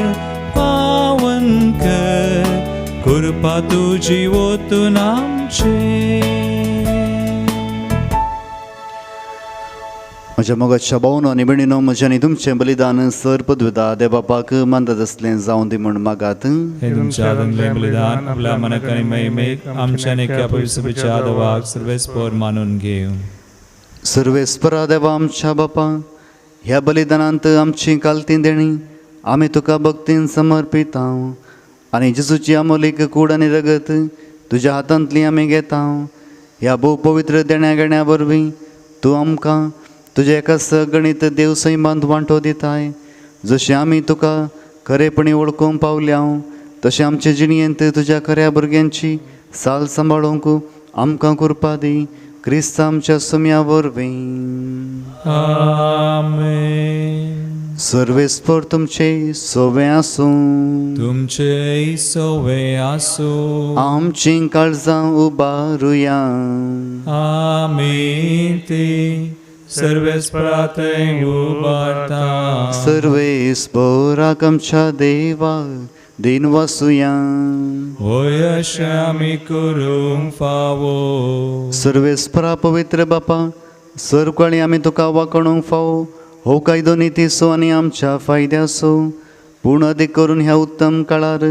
पावन कर कृपा तुजी ओतून आमचें. म्हज्या मोगाच्या भावनो आनी भयणीनो म्हजें आनी तुमचें बलिदान सर पदविता देवबापाक मानतात आसलें जावं दी म्हूण मागात. हे तुमच्या हातांतलें बलिदान आपल्या मनाक आनी महिमेक आमच्या आनी एका पवित्र देवाक सर्वेस्पर मानून घेवं. सर्वेस्परा देवा आमच्या बापा, ह्या बलिदानांत आमची कालती देणी आमी तुका भक्तीन समर्पिता आनी जेजूची अमोलीक कूड आनी रगत तुज्या हातांतली आमी घेता. ह्या भोव पवित्र देण्या घेण्या वरवीं तूं आमकां तुज्या एका सगणीत देव सैमांत वांटो दिताय. जशें आमी तुका खरेपणी वळखूंक पावल्या तशें आमचे जिणयेंत तुज्या खऱ्या भुरग्यांची साल सांबाळूंक आमकां कृपा दी, क्रिस्त आमच्या सुम्या वरवीं. आमेन. सर्वेस्पर तुमचे सोवे आसूं, तुमचे सोवे आसूं. आमची काळजां उबारुया, आमी ती सर्वेस्पराथंय उबारता. सर्वेस्पराक आमच्या देवा दिन वासुया, होय अशें आमी करूंक फावो. सर्वेस्परा पवित्र बापा, सरकाळी आमी तुका वांकणूंक फावो हो कायदो नितीचो आनी आमच्या फायद्याचो, पूण अदीक करून ह्या उत्तम काळार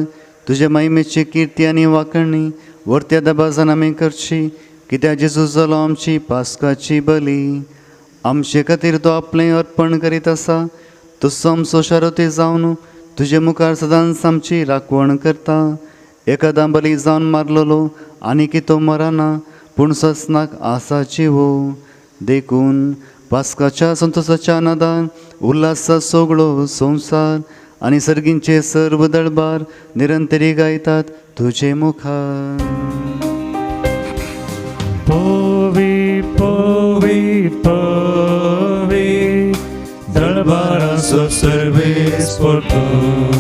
तुज्या महिमेची किर्ती आनी वांकणी वर्त्या दबाजान आमी करची, कित्याक जेजू जालो आमची पास्काची बली. आमचे खातीर तो आपलें अर्पण करीत आसा, तसो आमचो शारोती जावन तुजे मुखार सदांच आमची राखवण करता. एकादां बली जावन मारलेलो आनी की तो मरना, पूण ससनाक आसा जिवो. देखून पास्काच्या संतोसाच्या नादान उल्हासा सगळो संवसार आनी सर्गींचे सर्व दळबार निरंतरी गायतात तुजे मुखार. पोवी पोवी पोवी दळबाराचो सर्वेस्पर तूं,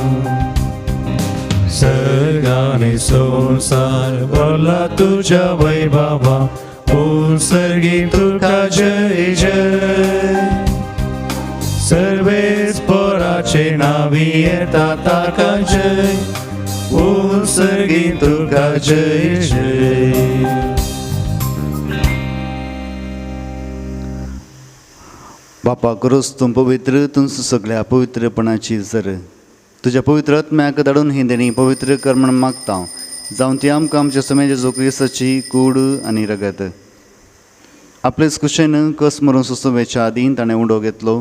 सर्ग आनी संवसार भरला तुज्या वैभवा, पूण सर्गी तुका जय जय. सर्वेस्पराचे नांवी येता ताका जय, पूण सर्गी तुका जय जय. बापा करोस तूं पवित्र, तूं सगळ्या पवित्रपणाची जर तुज्या पवित्र आत्म्याक धाडून ही देणी पवित्र कर म्हण मागता, जावन ती आमकां आमच्या समेज जेजू क्रिस्ताची कूड आनी रगत. आपलेच कुशेन कस मरून सोंसुवेच्या आदीं ताणें उंडो घेतलो,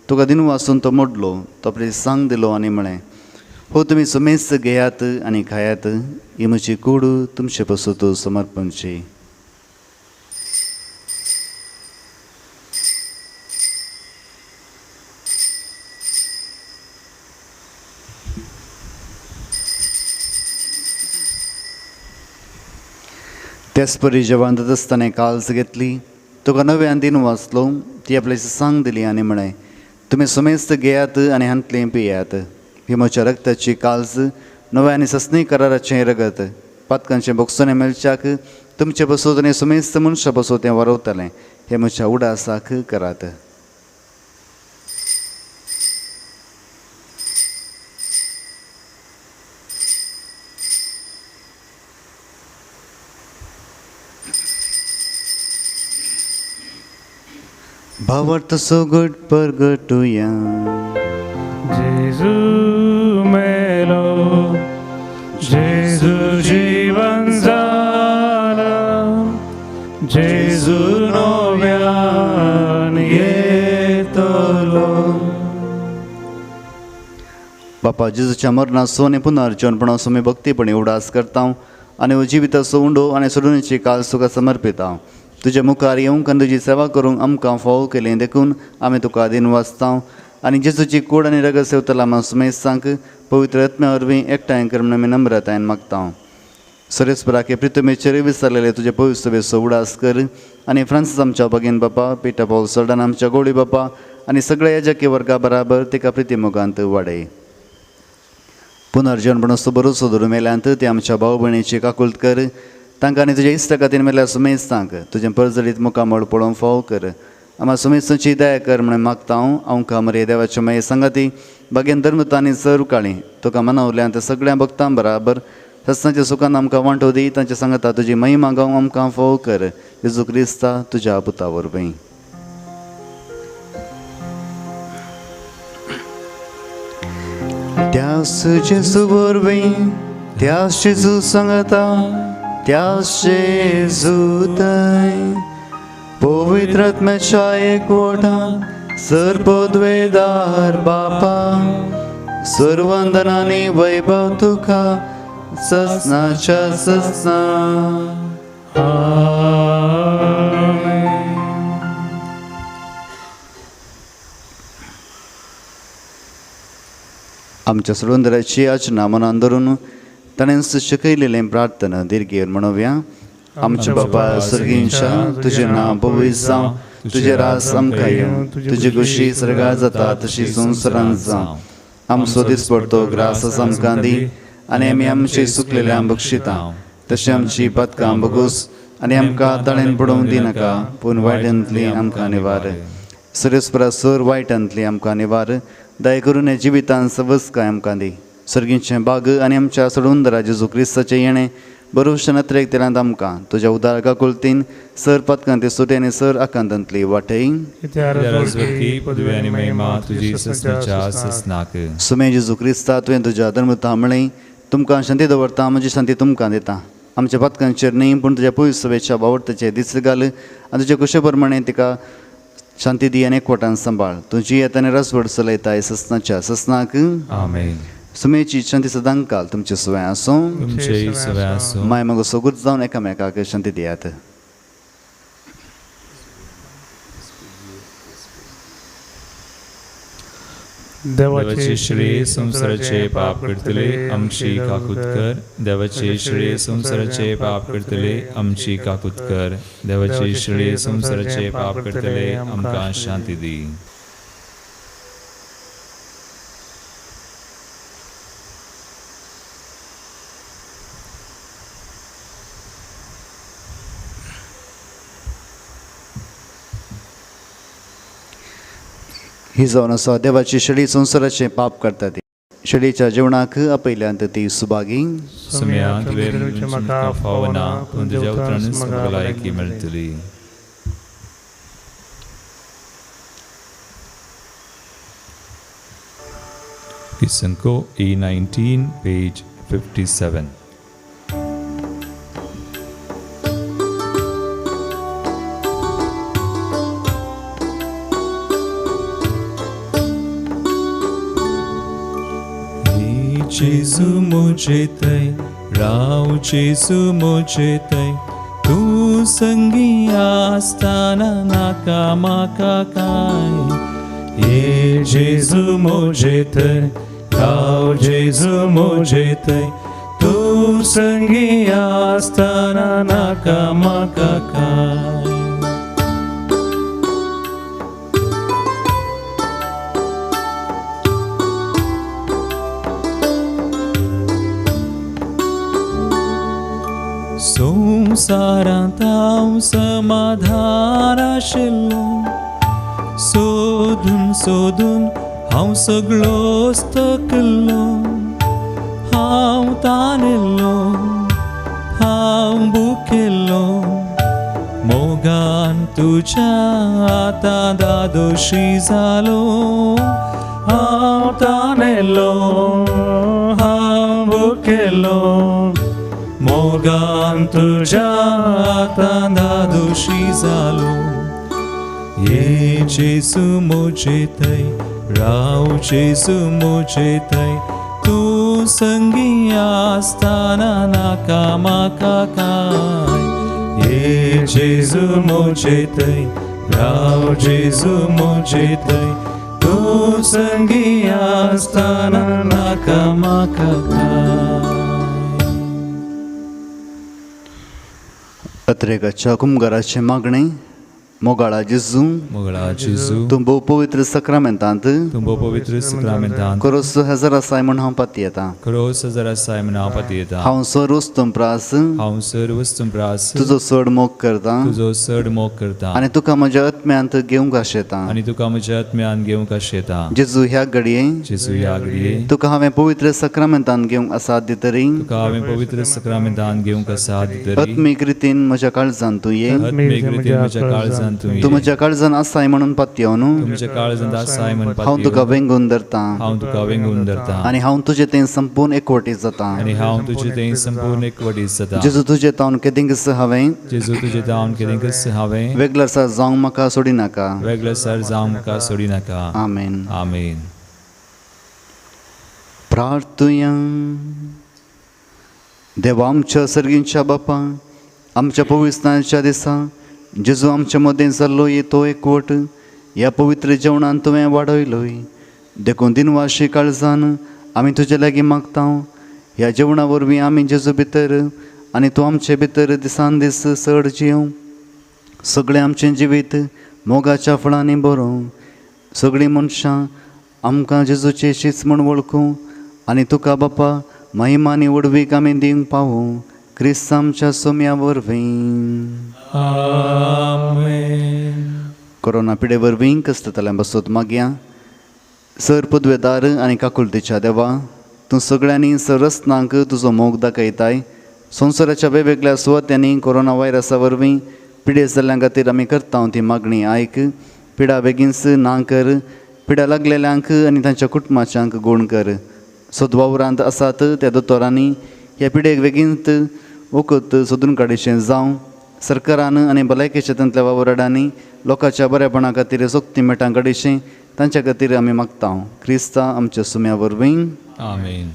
तुका दिनू वासून तो मोडलो, तो आपले सांग दिलो आनी म्हळें, हो तुमी समेस्त घेयात आनी खायात, ही म्हजी कूड तुमचे पसून समर्पणची. त्याच परी जेवण आसतना काल्स घेतली, तुका नव्यान दिन वाचलो, ती आपल्याची सांग दिली आनी म्हळें, तुमी समेस्त घेयात आनी हांतलें पियात, ही म्हज्या रक्ताची काल्स नव्या आनी ससनी कराराचें रगत, पातकांचें बोगसणें मेळच्याक तुमचे पसून आनी समेस्त मनशां पसून तें वारवतलें, हें म्हज्या उडासाक करात. भावार्थ सोगट परगटुया. जेजू मेलो, जेजू जीवन जाला, जेजू नव्यान येतलो. बापा जेजूच्या मरणाचो आनी पुनर्जीवनपणाचो आमी भक्तीपणी उडास करता आनी हो जिविताचो उंडो आनी सोडूनची काल तुका समर्पिता. तुज्या मुखार येवंक आनी तुजी सेवा करूंक आमकां फावो केली देखून आमी तुका दिन वाचता आनी जेजूची कूड आनी रगत सेवतला आमकां सुमेस्तांक पवित्र आत्म्या वरवीं एकठांय कर म्हूण आमी नम्रतायेन मागता. सरेस्पराके प्रितमेचेर विसरलेले तुजे पवित्र सभेचो उडास कर आनी फ्रांसीस आमच्या बगीन बापा, पिटा पॉल सर्डन आमच्या गोळी बापा आनी सगळ्या याजकी वर्गा बराबर तिका प्रितीमोगांत वाडय. पुनर्जीवनपणाचो बरोसो धरून मेल्यांत ते आमच्या भाव भयणीची काकुळट कर. तांकां आनी तुज्या इश्टा खातीर मेल्या सुमेस्तांक तुजें परजळीत मुखामळ पळोवंक फावो कर. आमकां सुमेस्तांची दया कर म्हणून मागता हांव. आमकां मरे देवाचे माये सांगाती बागेन धर्मतांनी सर काळी तुका मनवल्यांत सगळ्या भक्तां बराबर सस्नाच्या सुखान आमकां वांटो दी. तांच्या सांगाता तुजी महिमा गावंक आमकां फावो कर. जेजू क्रिस्ता तुज्या पुता वरवीं. त्यास जेजू वरवीं, त्यास जेजू सांगता, त्यास जेजू थंय पवित्र आत्म्याच्या एकवटान सर्वद्वेदार बापा सर्वंदनानी वैभव तुका ससनाच्या ससना. आमच्या सोडून आचना मनान धरून ताणें शिकयलेलें प्रार्थना दीर्घेर म्हणोवया. आमच्या बापा सर्गींच्या तुजें नांव पवित्र जावं, तुजें रास आमकां येवं, तुजी खुशी सर्गार जाता तशी संवसारांत जावं. आमचो दिसपडतो ग्रास आमकां दी आनी आमी आमचे सुकलेल्या बक्षिता तशें आमची पातकां बगूस आनी आमकां ताळेन पडोवंक दिनाका, पूण वायटांतली आमकां निवार. सरेस्परा सर वायटांतली आमकां निवार. दया करून ह्या जिवितान सवस्काय आमकां दी. सर्गींचें बाग आनी आमच्या सोडून जेजू क्रिस्ताचें येणें बरोवशें नत्रेक तेलांत आमकां तुज्या उदार काकुळतीन सर पातकांती सुटे आनी सर आकांतांतली वाटय. सुमे जेजू क्रिस्ता तुवें तुज्या धर्मता म्हळें तुमकां शांती दवरता, म्हजी शांती तुमकां दिता. आमच्या पातकांचेर न्ही पूण तुज्या पयस सभेच्या बावडताचेर दीस घाल आनी तुज्या कुशे प्रमाणे तिका शांती दी आनी एकवटान सांबाळ. तुजी येता आनी रसवड चलयताय ससनाच्या ससनाक. आमेन. सुमेची शांती सदांकाल तुमचे सुवें आसूं. तुमचेय सुवें आसूं. माय मगो सोगूत जावन एकामेकाक शांती दियात. देवाचे श्री संवसाराचे पाप करतले आमची काकूत कर. देवाचे श्री संवसाराचे पाप करतले आमची काकूत कर. देवाचे श्री संवसाराचे पाप करतले आमकां शांती दी. ही जावन आसा देवाची शेळी संवसाराचें पाप करता ती शेळीच्या जेवणाक आपयल्यांत ती सुभागी. म्हाका फावना पूण तुज्या उतरानूच म्हाका भलायकी मेळटली. किसनको A19 page 57. जेजू म्हजे थंय राव, जेजू म्हजे थंय तूं संगी आसतना नाका म्हाका कांय. ये जेजू म्हजे थंय राव, जेजू म्हजे थंय तूं संगी आसतना नाका म्हाका कांय. संवसारांत हांव समाधान आशिल्लो, सोदून सोदून हांव सगळोच थकल्लो. हांव तानेल्लो, हांव भुकेल्लो, मोगान तुज्या आतां दादोशी जालो. हांव तानेल्लो, हांव भुकेल्लो, मोगान तुज्या आतां दादोशी जालो. ये जेजू म्हजे थंय राव, जेजू म्हजे थंय तूं संगी आसतना नाका म्हाका कांय. ये जेजू म्हजे थंय, राव जेजू म्हजे थंय, तूं संगी आसतना नाका म्हाका कांय. अत्रेकाच्या कुमगाराचें मागणें. मोगाळा जेजू, मोगळा जेजू, तूं भोव पवित्र सक्रामेंतांत, तूं भोव पवित्र सक्रामेंतांत खरोस हजर आसाय म्हूण हांव पातयेतां. खरोस हजर आसाय म्हूण हांव पातयेतां. हांव सर्वच तुमप्रास, हांव सर्वच तुमप्रास तुजो चड मोग करतां, तुजो चड मोग करतां आनी तुका म्हज्या आत्म्यांत घेवंक आशेतां, आनी तुका म्हज्या आत्म्यांत घेवंक आशेतां. जेजू ह्या घडये, जेजू ह्या घडये तुका हांवें पवित्र सक्रामेंतांत घेवंक आसाध्य तरी, तुका हांवें पवित्र सक्रामेंतांत घेवंक आसाध्य तरी आत्मीक रितीन म्हज्या काळजांत तूं ये, आत्मीक रितीन म्हज्या काळजांत तूं म्हज्या काळजान आसाय म्हणून पातयेवन, म्हज्या काळजांत आसाय म्हणून हांव तुका वेंगून धरतां, हांव तुका वेंगून धरतां आनी हांव तुजे थंय संपूर्ण एकवटीत जातां, आनी हांव तुजे थंय संपूर्ण एकवटीत जातां. जेजू तुजे तावन केदिंकच हांवें, जेजू तुजे तावन केदिंकच हांवें वेगळसार जावंक म्हाका सोडिनाका, वेगळसार जावंक म्हाका सोडिनाका. आमेन. आमेन. प्रार्थुया. देवा आमच्या सर्गींच्या बापा, आमच्या पवित्रताच्या दिसा जेजू आमच्या मदें जाल्लो तो एकवट ह्या पवित्र जेवणान तुवें वाडयलोय, देखून दिनवाशी काळजान आमी तुजे लागीं मागता. ह्या जेवणा वरवीं आमी जेजू भितर आनी तूं आमचे भितर दिसान दीस चड जियों. सगळें आमचें जिवीत मोगाच्या फळांनी बरोवं. सगळीं मनशां आमकां जेजूचे शीच म्हूण वळखूं आनी तुका बापा महिमा आनी व्हडवीक आमी दिवंक पावूं. क्रिस्त आमच्या सोम्या वरवीं. आमेन. कोरोना पिडे वरवीं कश्टतल्या बसत मागया. सर पदवेदार आनी काकुळतेच्या देवा, तूं सगळ्यांनी सरसनांक तुजो मोग दाखयताय. संवसाराच्या वेगवेगळ्या सुवात्यांनी कोरोना व्हायरसा वरवीं पिडे जाल्ल्या खातीर आमी करता ती मागणी आयक. पिडा बेगीनच ना कर. पिडा लागलेल्यांक आनी तांच्या कुटुंबाच्यांक गूण कर. सोदवावरांत आसात त्या दोतोरांनी ह्या पिडेक बेगीन वखद सोदून काडचें जावं. सरकारान आनी भलायकी क्षेत्रांतल्या वावराड्यांनी लोकांच्या बरेपणा खातीर सोगती मेटां काडचें तांच्या खातीर आमी मागता. क्रिस्ता आमच्या सुम्या वरवीं. आमेन.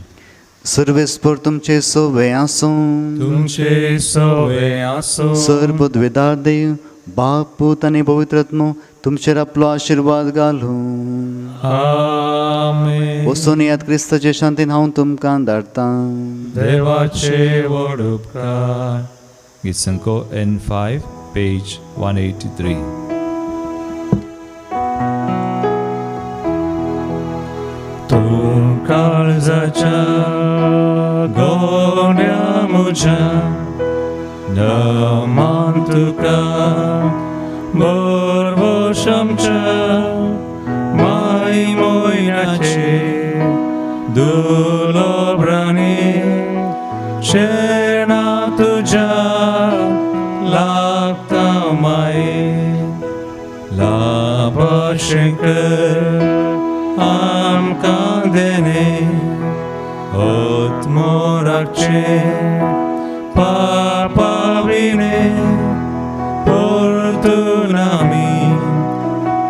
सर्वेस्पर तुमचे सोवे आसूं, तुमचे सोवे आसूं. सर पदवेदार देव बाप पूत आनी पवित्र आत्मो तुमचेर आपलो आशिर्वाद घालूं. आमेन. वचून याद क्रिस्ताचे शांतीन हांव तुमकां धाडटां. देवाचे व्हड उपकार. गीत संको N5 page 183. तूं काळजाच्या गोंड्या म्हज्या न मान तुका भरभोस आमच्या माय मोयनाचे दुलोब्रांनी शेणा तुज्या लागता माये लाभाशें कर आमकां देणें आत्मो राखचें पापा विणें परतून आमी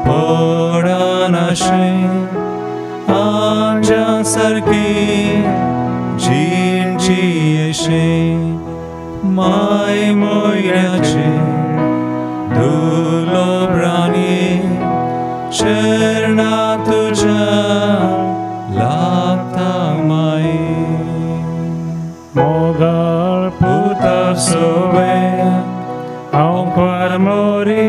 पडनाशें आंज्या सारकी जिणची अशें माय मोयनाचे दुलोब्रांनी शरणा तुज्या लागता माये. मोगाळ पुता सोवे हांव परमोरी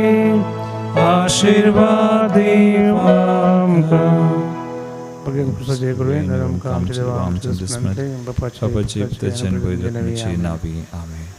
आशिर्वाद दीव आमकां. आमच्या दुस्मन बापाचे पुताचे आनी पवित्र आत्म्याचे नांवी. आमेन.